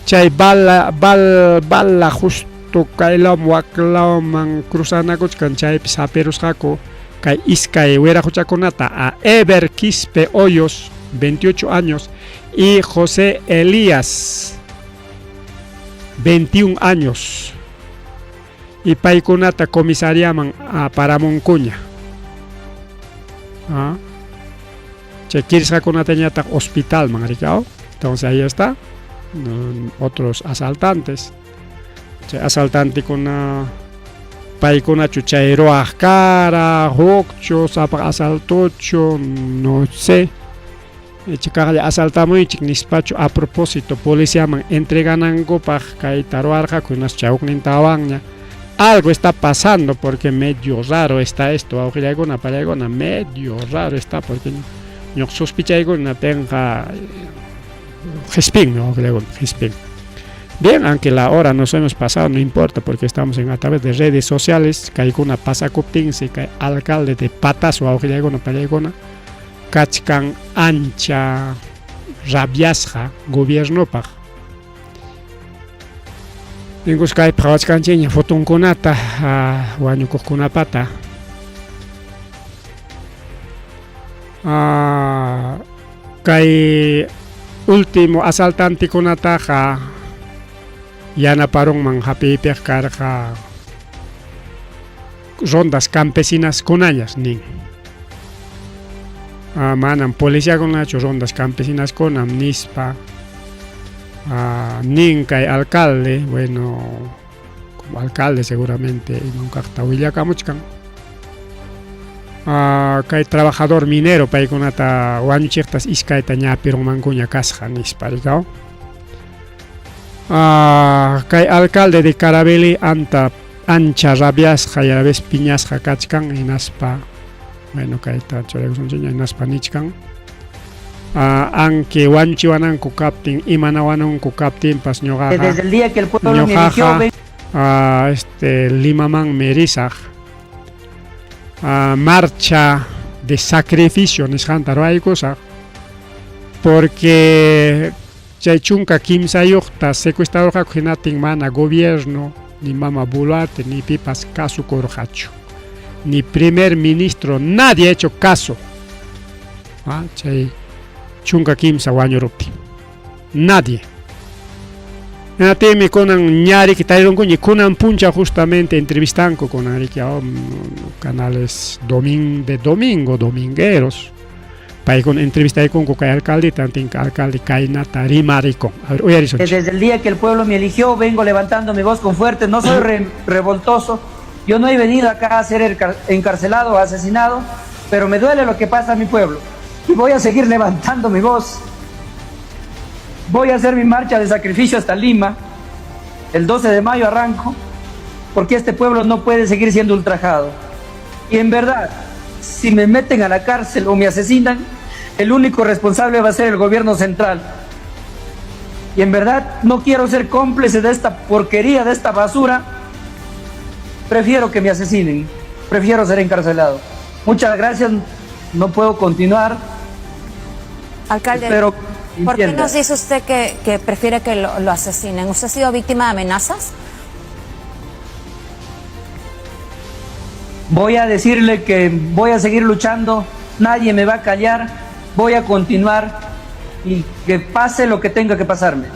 Chay bala, bal, bala justo kaylawman waklawman cruzanakuchkan chaypi hapirusqaku kay iskay wiraquchakunata a Eber Quispe Hoyos, 28 años, y José Elías, 21 años. Y paykunata comisariaman a Paramoncuña. Chay kirisqakunata ñataq hospitalman, rikao. Entonces ahí está. Otros asaltantes. Chay asaltantekuna paykunachu chay ruwaq kara, hukchu, sapaq asaltochu, no sé. Chikaqlla asaltamuychik nispachu a propósito policiaman entreganankupaq kayta ruwarqaku, hinaspa chay huknintawanña. Algo está pasando porque medio raro está esto, wawqillaykuna, pallaykuna, medio raro está porque ñuqa sospechaykuna pinqa qispinmi, wawqillaykuna, qispin. Bien, aunque la hora nos hemos pasado, no importa, porque estamos en, a través de redes sociales, kaykuna pasakuptinsi, kay alcalde de Pataso, wawqillaykuna, pallaykuna, kachkan ancha rabiasqa gobiernopaq. Ninkus kaypi qhawachkanchikña fotonkunata wañukuqkunapata. Kay último asaltantekunataqa yanaparunman hapiypiq karqa rondas campesinaskunañas nin. Manam policiakunachu rondas campesinaskunam nispa nin kay alcalde, bueno, como alcalde seguramente imam kaqta willakamuchkan. Kay trabajador minero paykunata wañuchiqtas iskayta ñapirunmankuña kasqa nispa rikaw. Kay alcalde de Carabelli anta ancha rabiasqa y a la vez piñasqa kachkan hinaspa, bueno, kayta churaykusunchikña hinaspa nichkan. Aunque wañuchiwananku kaptin, imanawananku kaptinpas ñuqaqa, Desde el día que el pueblo me eligió, ñuqaqa, Limamanmi risaq. Marcha de sacrificio nisqanta ruwaykusaq, porque chay chunka kimsayuqta secuestrarurqaku hinatin mana gobierno, ni mama Boluarte, ni pipas kasukurqachu. Ni primer ministro, nadie ha hecho caso. Chay chunka kimsa wañuruptin. Nadie. Hinaptinmi kunan ñariki tarirunkuña, kunan puncha justamente entrevistanku kunan riki, canales de domingo, domingueros. Paykuna entrevistaykunku kay alcaldeta, tinka alcalde kaynata rimarikun. A ver, uyarisunchik. Desde el día que el pueblo me eligió, vengo levantando mi voz con fuerte, no soy revoltoso. Yo no he venido acá a ser encarcelado o asesinado, pero me duele lo que pasa a mi pueblo. Y voy a seguir levantando mi voz. Voy a hacer mi marcha de sacrificio hasta Lima. El 12 de mayo arranco, porque este pueblo no puede seguir siendo ultrajado. Y en verdad, si me meten a la cárcel o me asesinan, el único responsable va a ser el gobierno central. Y en verdad no quiero ser cómplice de esta porquería, de esta basura. Prefiero que me asesinen, prefiero ser encarcelado. Muchas gracias, no puedo continuar. Alcalde, Espero ¿por qué entienda. nos dice usted que prefiere que lo asesinen? ¿Usted ha sido víctima de amenazas? Voy a decirle que voy a seguir luchando, nadie me va a callar, voy a continuar y que pase lo que tenga que pasarme.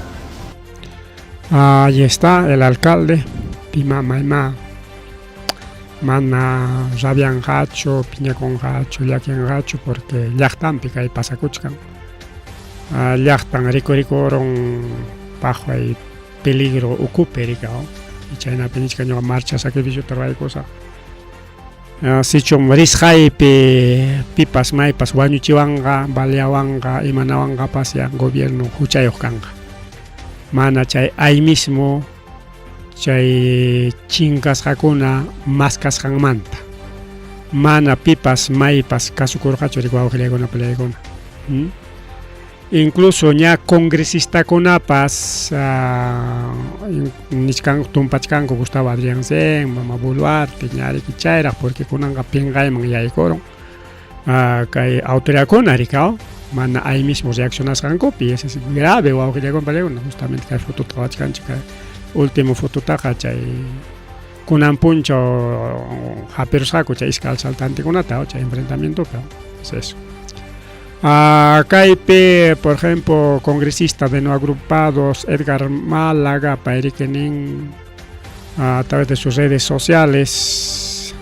Ahí está el alcalde, Pima Maima, mana rabianqachu, piñakunqachu, llakinqachu, porque llaqtanpi kay pasakuchkan. Llaqtan rikurikurun paqway peligro ukupi rikaw, y chaynapi nichka ñuqa marcha sacrificio ruwaykusaq. Sichum risqaypi pipas maypas wañuchiwanqa, baleawanqa, imanawanqapas ya gobierno huchayuq kanqa. Mana chay ahí mismo chay chinkasqakuna maskasqanmanta. Mana pipas maypas kasukurqachu riki wawqillaykuna palaykuna. Incluso ña congresistakunapas, nichkan tumpachkanku Gustavo Adrianzen, Mama Boluarte, ña riki chayraq, porque kunanqa pinqayman yaykurun. Kay autoridadkuna rikaw, mana ahí mismo reaccionasqankupi, ese es grave wawqillaykuna palaykuna, justamente kay fotota qhawachkanchik, kay último fototaqa chay kunan punchaw hapirusqaku chay iskay asaltantekunata, chay enfrentamientopi, es eso. Kaypi, por ejemplo, congresista de no agrupados Edgar Málaga, payriquenin, a través de sus redes sociales,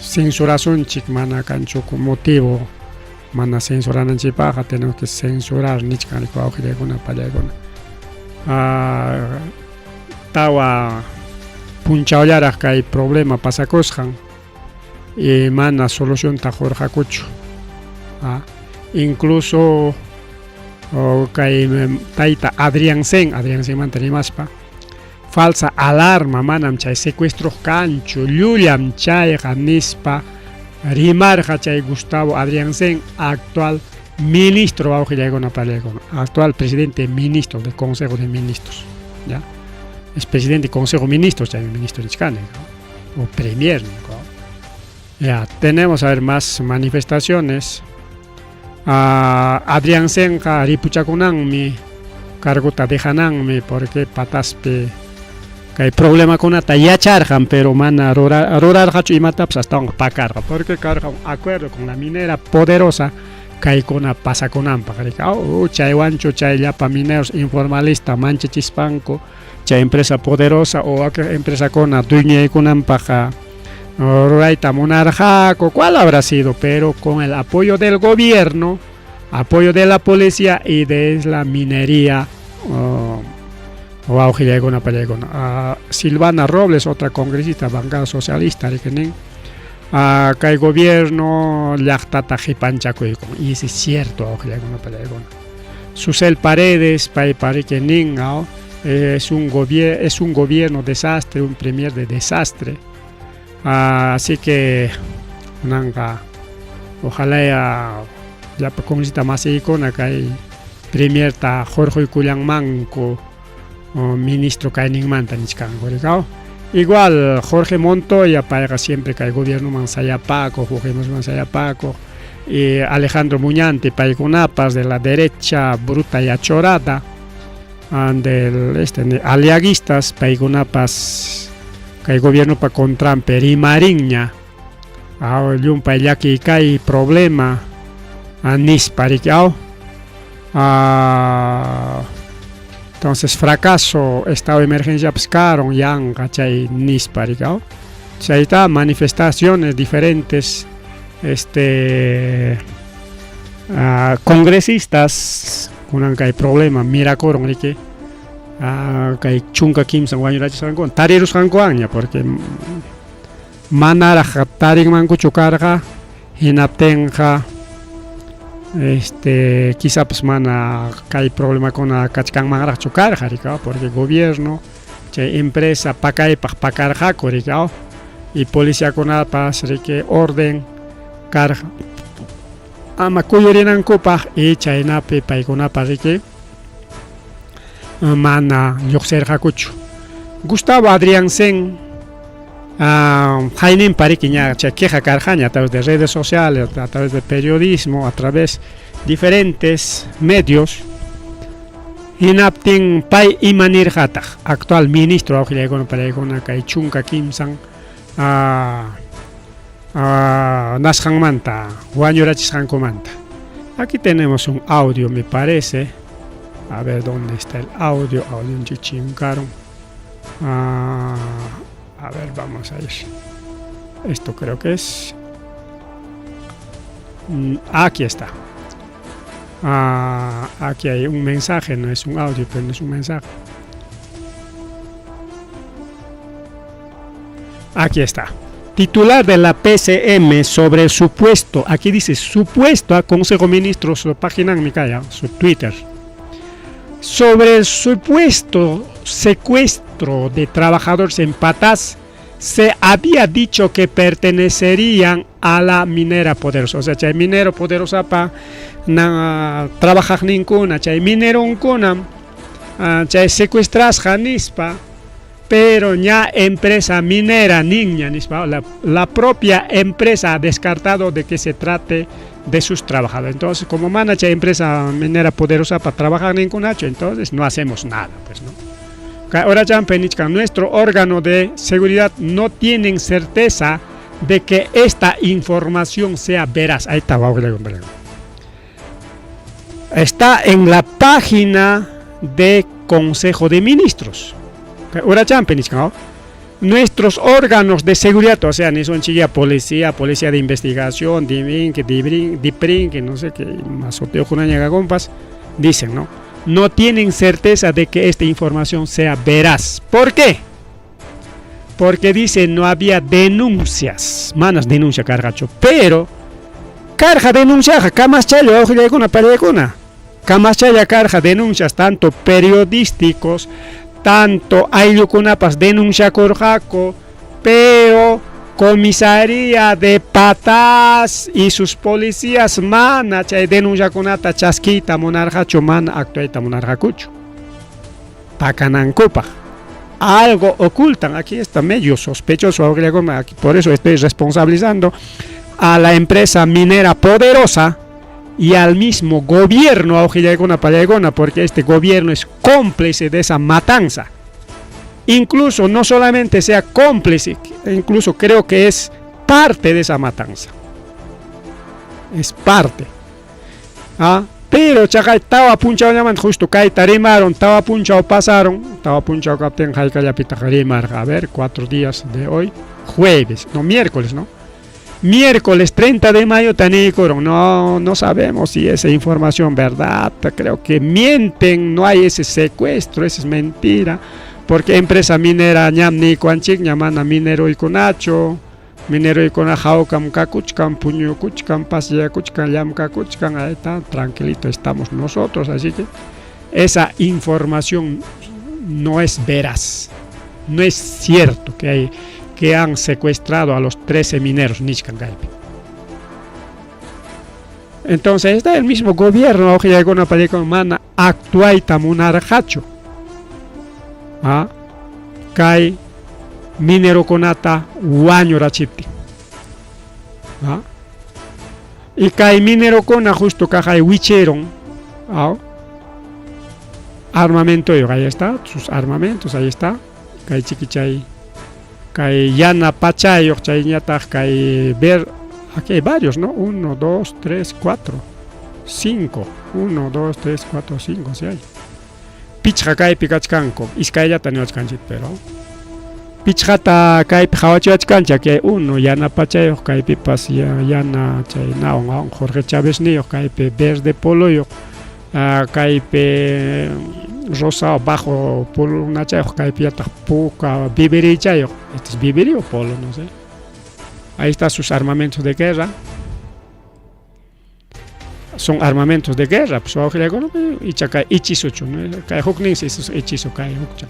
censurasunchik mana kanchuku motivo, mana censurananchikpaqqa, tenemos que censurar nichkan riki wawqillaykuna pallaykuna. Tawa punchawllaraq kay problema pasakusqan y mana solucionta qurqakuchu. Incluso kay tayta Adrianzen, Adrianzenmanta rimaspa, falsa alarma, manam chay secuestro kanchu, llullam chayqa nispa rimarqa chay Gustavo Adrianzen, actual ministro wawqillaykuna parillaykuna, actual presidente ministro del Consejo de Ministros, ¿ya? Es presidente del Consejo de Ministros, chaymi ministro nichkani, o premier, ¿no? Ya, tenemos a ver más manifestaciones. Adrianzenqa ripuchakunanmi, cargota dejananmi, porque Pataspi kay problemakunata yacharqan, pero mana rurarqachu imatapas, astawan pakarqa, porque karqa un acuerdo con la minera poderosa kaykuna pasakunanpaq, riki. Chaywanchu chay llapa mineros informalista manchachispanku chay empresa poderosa o aquel empresakuna dueñaykunanpaq rurayta munarqaku, cuál habrá sido, pero con el apoyo del gobierno, apoyo de la policía y de la minería, wawqillaykuna pallaykuna. Silvana Robles, otra congresista, bancada socialista, riki nin, kay gobierno llaqtata qipanchakuykun, y ese es cierto, wawqillaykuna pallaykuna. Susel Paredes, paypa riki nin, es un gobierno desastre, un premier de desastre. Así que kunanqa ojalá ya llapa congresista masiykuna kay premierta hurquykullanmanku ministro kayninmanta nichkanku, rikaw. Igual Jorge Montoya, payqa siempre kay gobiernoman sayapakuq, Fujimorisman sayapakuq, y Alejandro Muñante, paykunapas de la derecha bruta y achorada, del aliaguistas, paykunapas kay gobiernopa contranpi rimarinña, llumpay llaki kay problema, nispa, riki, aw. Entonces fracaso, estado de emergencia pescaron yanqa chay nispa, riki, aw. Entonces, ahí está, manifestaciones diferentes, congresistas, kunan kay problema, mirakuron, riki, kay chunka kimsan wañurachisqankuwan, tarirusqankuwanña, porque manaraq tarinmankuchu karqa, hinaptinqa, quizás mana kay problemakuna kachkanmanraqchu karqa, riki, porque gobierno, chay empresa pakaypaq pakarqaku, riki, y policiakunapas, riki, orden karqa ama kuyurinankupaq, y chaynapi paykunapas, riki, mana lluqsirqakuchu. Gustavo Adrianzen, hayninpa, riki, ña chay queja karqaña a través de redes sociales, a través de periodismo, a través diferentes medios. Hinaptin pay ima nirqataq, actual ministro wawqillaykuna parillaykuna kay chunka kimsan nasqanmanta, wañurachisqankumanta. Aquí tenemos un audio, me parece. A ver dónde está el audio. Audio chichincaron. A ver, vamos a ir. Esto creo que es. Aquí está. Aquí hay un mensaje, no es un audio, pero no es un mensaje. Aquí está. Titular de la PCM sobre el supuesto, aquí dice supuesto a Consejo de Ministros, su página en mi calle, su Twitter, sobre el supuesto secuestro de trabajadores en Pataz, se había dicho que pertenecerían a la minera poderosa. O sea, chay minero poderosa pa na trabajaqninkuna, chay mineronkuna, chay secuestrasqa nispa, pero ña empresa minera niña nispa, la propia empresa ha descartado de que se trate de sus trabajadores. Entonces, como mana chay empresa minera poderosa pa trabajar ningunacho, entonces no hacemos nada, pues, ¿no? Ahora ya, Penichka, nuestro órgano de seguridad no tienen certeza de que esta información sea veraz. Ahí está, vamos a ver. Está en la página de Consejo de Ministros. Ahora ya, Penichka, ¿no? Nuestros órganos de seguridad, o sea, ni son chilla, policía, policía de investigación, DIMIN, que DIBRIN, DIPRIN, que no sé qué, más oteo con aña compas, dicen, ¿no? No tienen certeza de que esta información sea veraz. ¿Por qué? Porque dice no había denuncias. Manas denuncia cargacho, pero carga denuncia, camas chayo, ojo, ya una parecuna. Camas chaya carga denuncias tanto periodísticos, tanto ayllukunapas denuncia corjaco, pero Comisaría de Pataz y sus policías mana chay denunciakunata chaskiyta munarqachu, mana actuayta munarqakuchu. Pakanankupaq. Algo ocultan. Aquí está medio sospechoso, aquí, por eso estoy responsabilizando a la empresa minera poderosa y al mismo gobierno, awqillaykuna pallaykuna, porque este gobierno es cómplice de esa matanza. Incluso no solamente sea cómplice, incluso creo que es parte de esa matanza. Es parte. ¿Ah? Pero chaqay tawa punchawllamanta justo kayta rimaron, tawa punchaw pasaron, tawa punchaw kaptin haykallapitaq rimarqa. A ver, 4 días de hoy, jueves, no, miércoles, ¿no? Miércoles 30 de mayo tanikuron. No, no sabemos si esa información verdad, creo que mienten, no hay ese secuestro, esa es mentira, porque empresa minera ñam nikuanchik, ñamana minero ikunacho, minero ikuna hawkam kakuchkan, puñukuchkan, pasyakuchkan, llamkakuchkan, ahí está, tranquilito estamos nosotros, así que esa información no es veraz, no es cierto que hay que han secuestrado a los 13 mineros nichkan kaypi. Entonces está el mismo gobierno, awqillaykuna pallaykuna mana actuayta munarqachu. ¿Ah? Kay minerokunata wañurachiptin. ¿Ah? Y kay minerokuna justo kaqay wicheron, ¿ah? Armamento, ahí está, sus armamentos, ahí está. Kay chiquichay, kay yana pachayuq, chayñataq kay ver, aquí hay varios, ¿no? 1, 2, 3, 4, 5. 1, 2, 3, 4, 5, sí hay. Pichqa kaypi kachkanku, iskayllata niwachkanchik, pero pichqata kaypi qawachiwachkanchik, aquí hay uno, yana pachayuq, kaypipas yana chay nawan, Jorge Chávez niyuq, kaypi verde poloyuq, kaypi rosado bajo polo nachayuq, kaypi yataq puka bibirichayuq, este es bibiri o polo, no sé. Ahí están sus armamentos de guerra. Son armamentos de guerra, pues icha kay hechizo chu, ¿no? Kay hukninsi esos hechizo kay hukcha.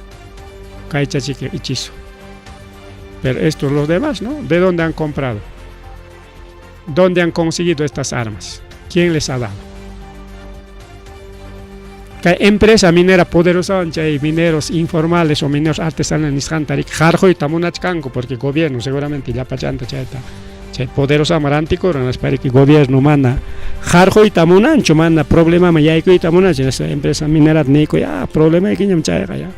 Kay chachike hechizo. Pero estos los demás, ¿no? ¿De dónde han comprado? ¿Dónde han conseguido estas armas? ¿Quién les ha dado? Kay empresa minera poderosa, chay mineros informales o mineros artesanales nisqanta rik harquyta munachkanku, porque gobierno seguramente llapachanta chayta chay poderosa marantikura, naspariki gobierno mana harquyta munanchu, mana problema yaykuyta munanchu, esa empresa minera niyku, ya problema kiñam chayqa ya.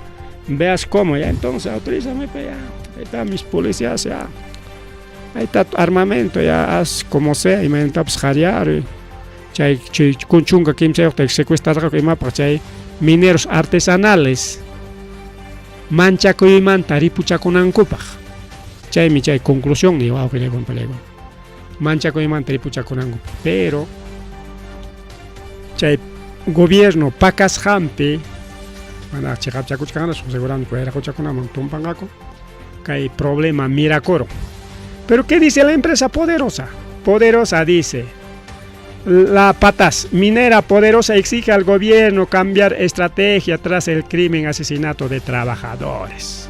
Veas cómo ya, entonces autorízame pues ya, ahí están mis policías ya, ahí está tu armamento ya, haz como sea, y me pues jarear, chay, chay, chunka kimsayuqta secuestrarqaku imapaq chay mineros artesanales manchakuymanta ripuchakunankupaq. Chaymi chay conclusión ni wawqillaykuna pallaykuna. Manchakuymanta ripuchakunankupaq. Pero chay gobierno pakasqanpi mana chiqapchakuchkanachu, seguramente wayraquchakunaman tumpanqaku, kay problema mirakuro. Pero ¿qué dice la empresa poderosa? Poderosa dice, la Pataz minera poderosa exige al gobierno cambiar estrategia tras el crimen asesinato de trabajadores.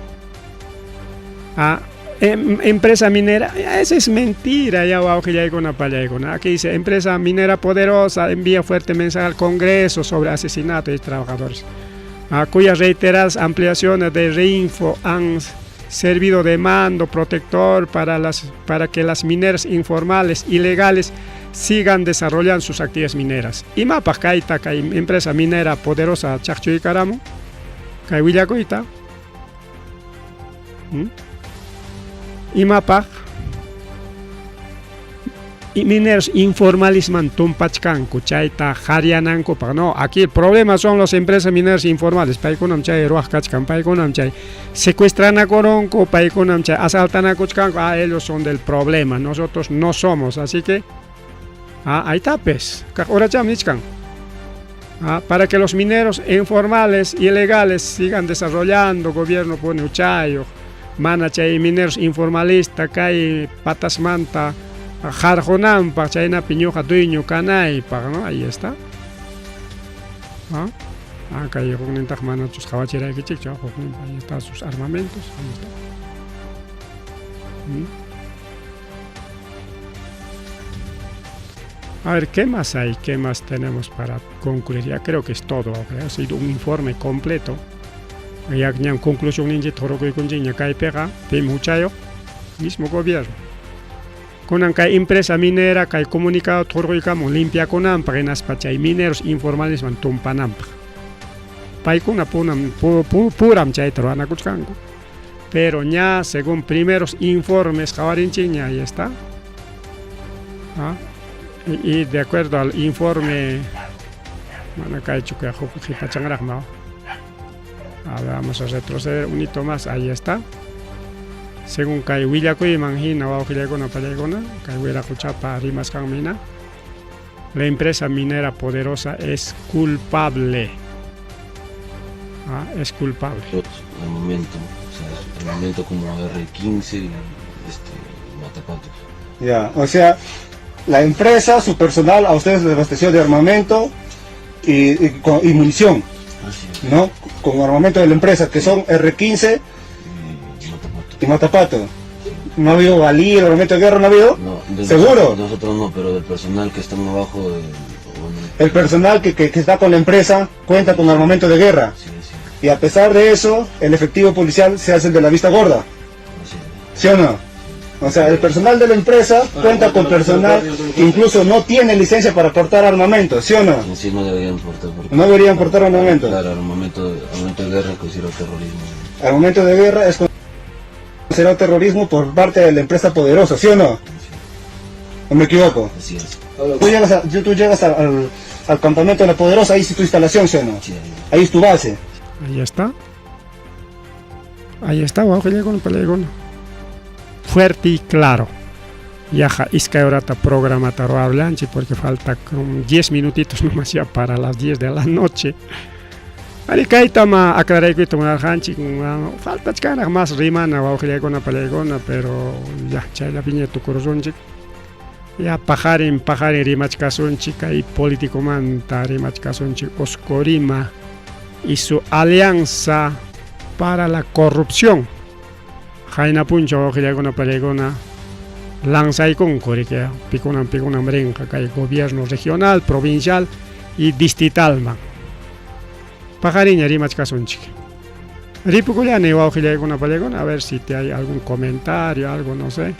Ah, empresa minera, esa es mentira, ya wawqillaykuna pallaykuna. Aquí dice, empresa minera poderosa envía fuerte mensaje al Congreso sobre asesinato de trabajadores, ah, cuyas reiteradas ampliaciones de Reinfo han servido de mando protector para que las mineras informales ilegales sigan desarrollando sus actividades mineras. Imapaq kayta kay empresa minera poderosa chaqchuykaramun, kay willakuyta. Imapaq mineros informalisman tumpachkanku chayta hariyanankupaq. No, aquí el problema son las empresas mineras informales. Paykunam chay ruwaq kachkan, paykunam chay secuestranakuronku, paykunam chay asaltanakuchkanku. Ah, ellos son del problema, nosotros no somos, así que ah, ahí está, pues. Kaq uracham nichkan. Ah, para que los mineros informales y ilegales sigan desarrollando, gobierno pone uchayo, mana chay mineros informalista kay Patazmanta harqunanpaq, chaynapi ñuqa dueño kanaypaq, ¿no? Ahí está. ¿Ah? Ah, kay huknintaq manachus qhawachiraykichikchu, hukninpa, ahí está sus armamentos, ahí está. A ver, ¿qué más hay? ¿Qué más tenemos para concluir? Ya creo que es todo. Ha sido un informe completo. Ya ñam conclusión ninchik hurquykunchikña kaypiqa pim huchayuq mismo gobierno. Kunan kay empresa minera kay comunicado hurquykamun limpiakunanpaq hinaspa chay mineros informalesman tumpananpaq. Paykuna punam puram chayta ruwanakuchkanku. Pero ña según primeros informes qawarinchikña ahí está. ¿Ah? Y, de acuerdo al informe mana kaychu kay huk qhipachanraqmi. A ver, vamos a retroceder un hito más, ahí está. Según kay willakuyman hina wawqillaykuna pallaykuna, kay wiraquchapa rimasqanmi hina, la empresa minera poderosa es culpable. Ah, es culpable. Armamento, o sea, armamento como R15, matapatos. Ya, o sea, la empresa, su personal, a ustedes les abasteció de armamento y munición, Así es. ¿no? Con armamento de la empresa, que son R15 Y matapato. y matapato. ¿No ha habido balín, armamento de guerra no ha habido? No, de ¿Seguro? Nosotros no, pero del personal que están abajo del, bueno, El personal que está con la empresa cuenta con armamento de guerra. Sí, sí. Y a pesar de eso, el efectivo policial se hace el de la vista gorda. Así es. ¿Sí o no? O sea, el personal de la empresa cuenta con personal que incluso no tiene licencia para portar armamento, ¿sí o no? En sí no deberían portar. Porque No deberían portar armamento. Claro, armamento de guerra es considerado terrorismo. Armamento de guerra es considerado terrorismo por parte de la empresa poderosa, ¿sí o no? ¿O me equivoco? Así es. Tú llegas, al campamento de la poderosa, ahí es tu instalación, ¿sí o no? Sí, ahí. Ahí es tu base. Ahí está. Ahí está, wawqillaykuna pallaykuna. Fuerte y claro. Yaqa iskay horata programata ruwarullanchik porque falta como 10 minutitos nomás ya para las 10 de la noche. Ari kaytama aclaraykuyta munarqanchik, faltachkanraq más rimana wawqillaykuna pallaykuna, pero ya chayllapiña tukurusunchik. Ya paqarin paqarin rimachkasunchik kay políticomanta rimachkasunchik Oscorima y su alianza para la corrupción. Qayna punchaw wawqillaykuna pallaykuna lanzaykunku riki pikunan pikunan rinqa kay gobierno regional, provincial y distritalman. Paqariña rimachkasunchik. Ripukullani wawqillaykuna pallaykuna, a ver si te hay algún comentario, algo, no sé.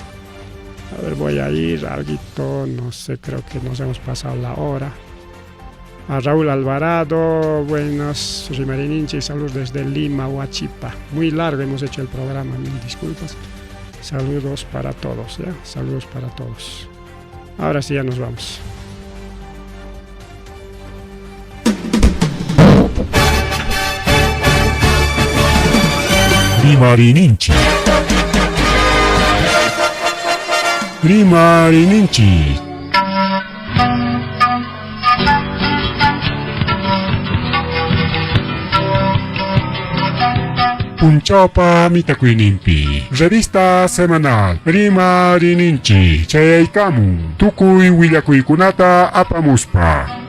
A ver, voy a ir, alguito, no sé, creo que nos hemos pasado la hora. A Raúl Alvarado, buenos Rimarininchi, saludos desde Lima, Huachipa. Muy largo hemos hecho el programa, mil disculpas. Saludos para todos, ¿ya? Saludos para todos. Ahora sí ya nos vamos. Rimarininchik. Rimarininchik. Punchawpa mitakuyninpi. Revista semanal Rimarininchik chayaykamun tukuy willakuykunata apamuspa.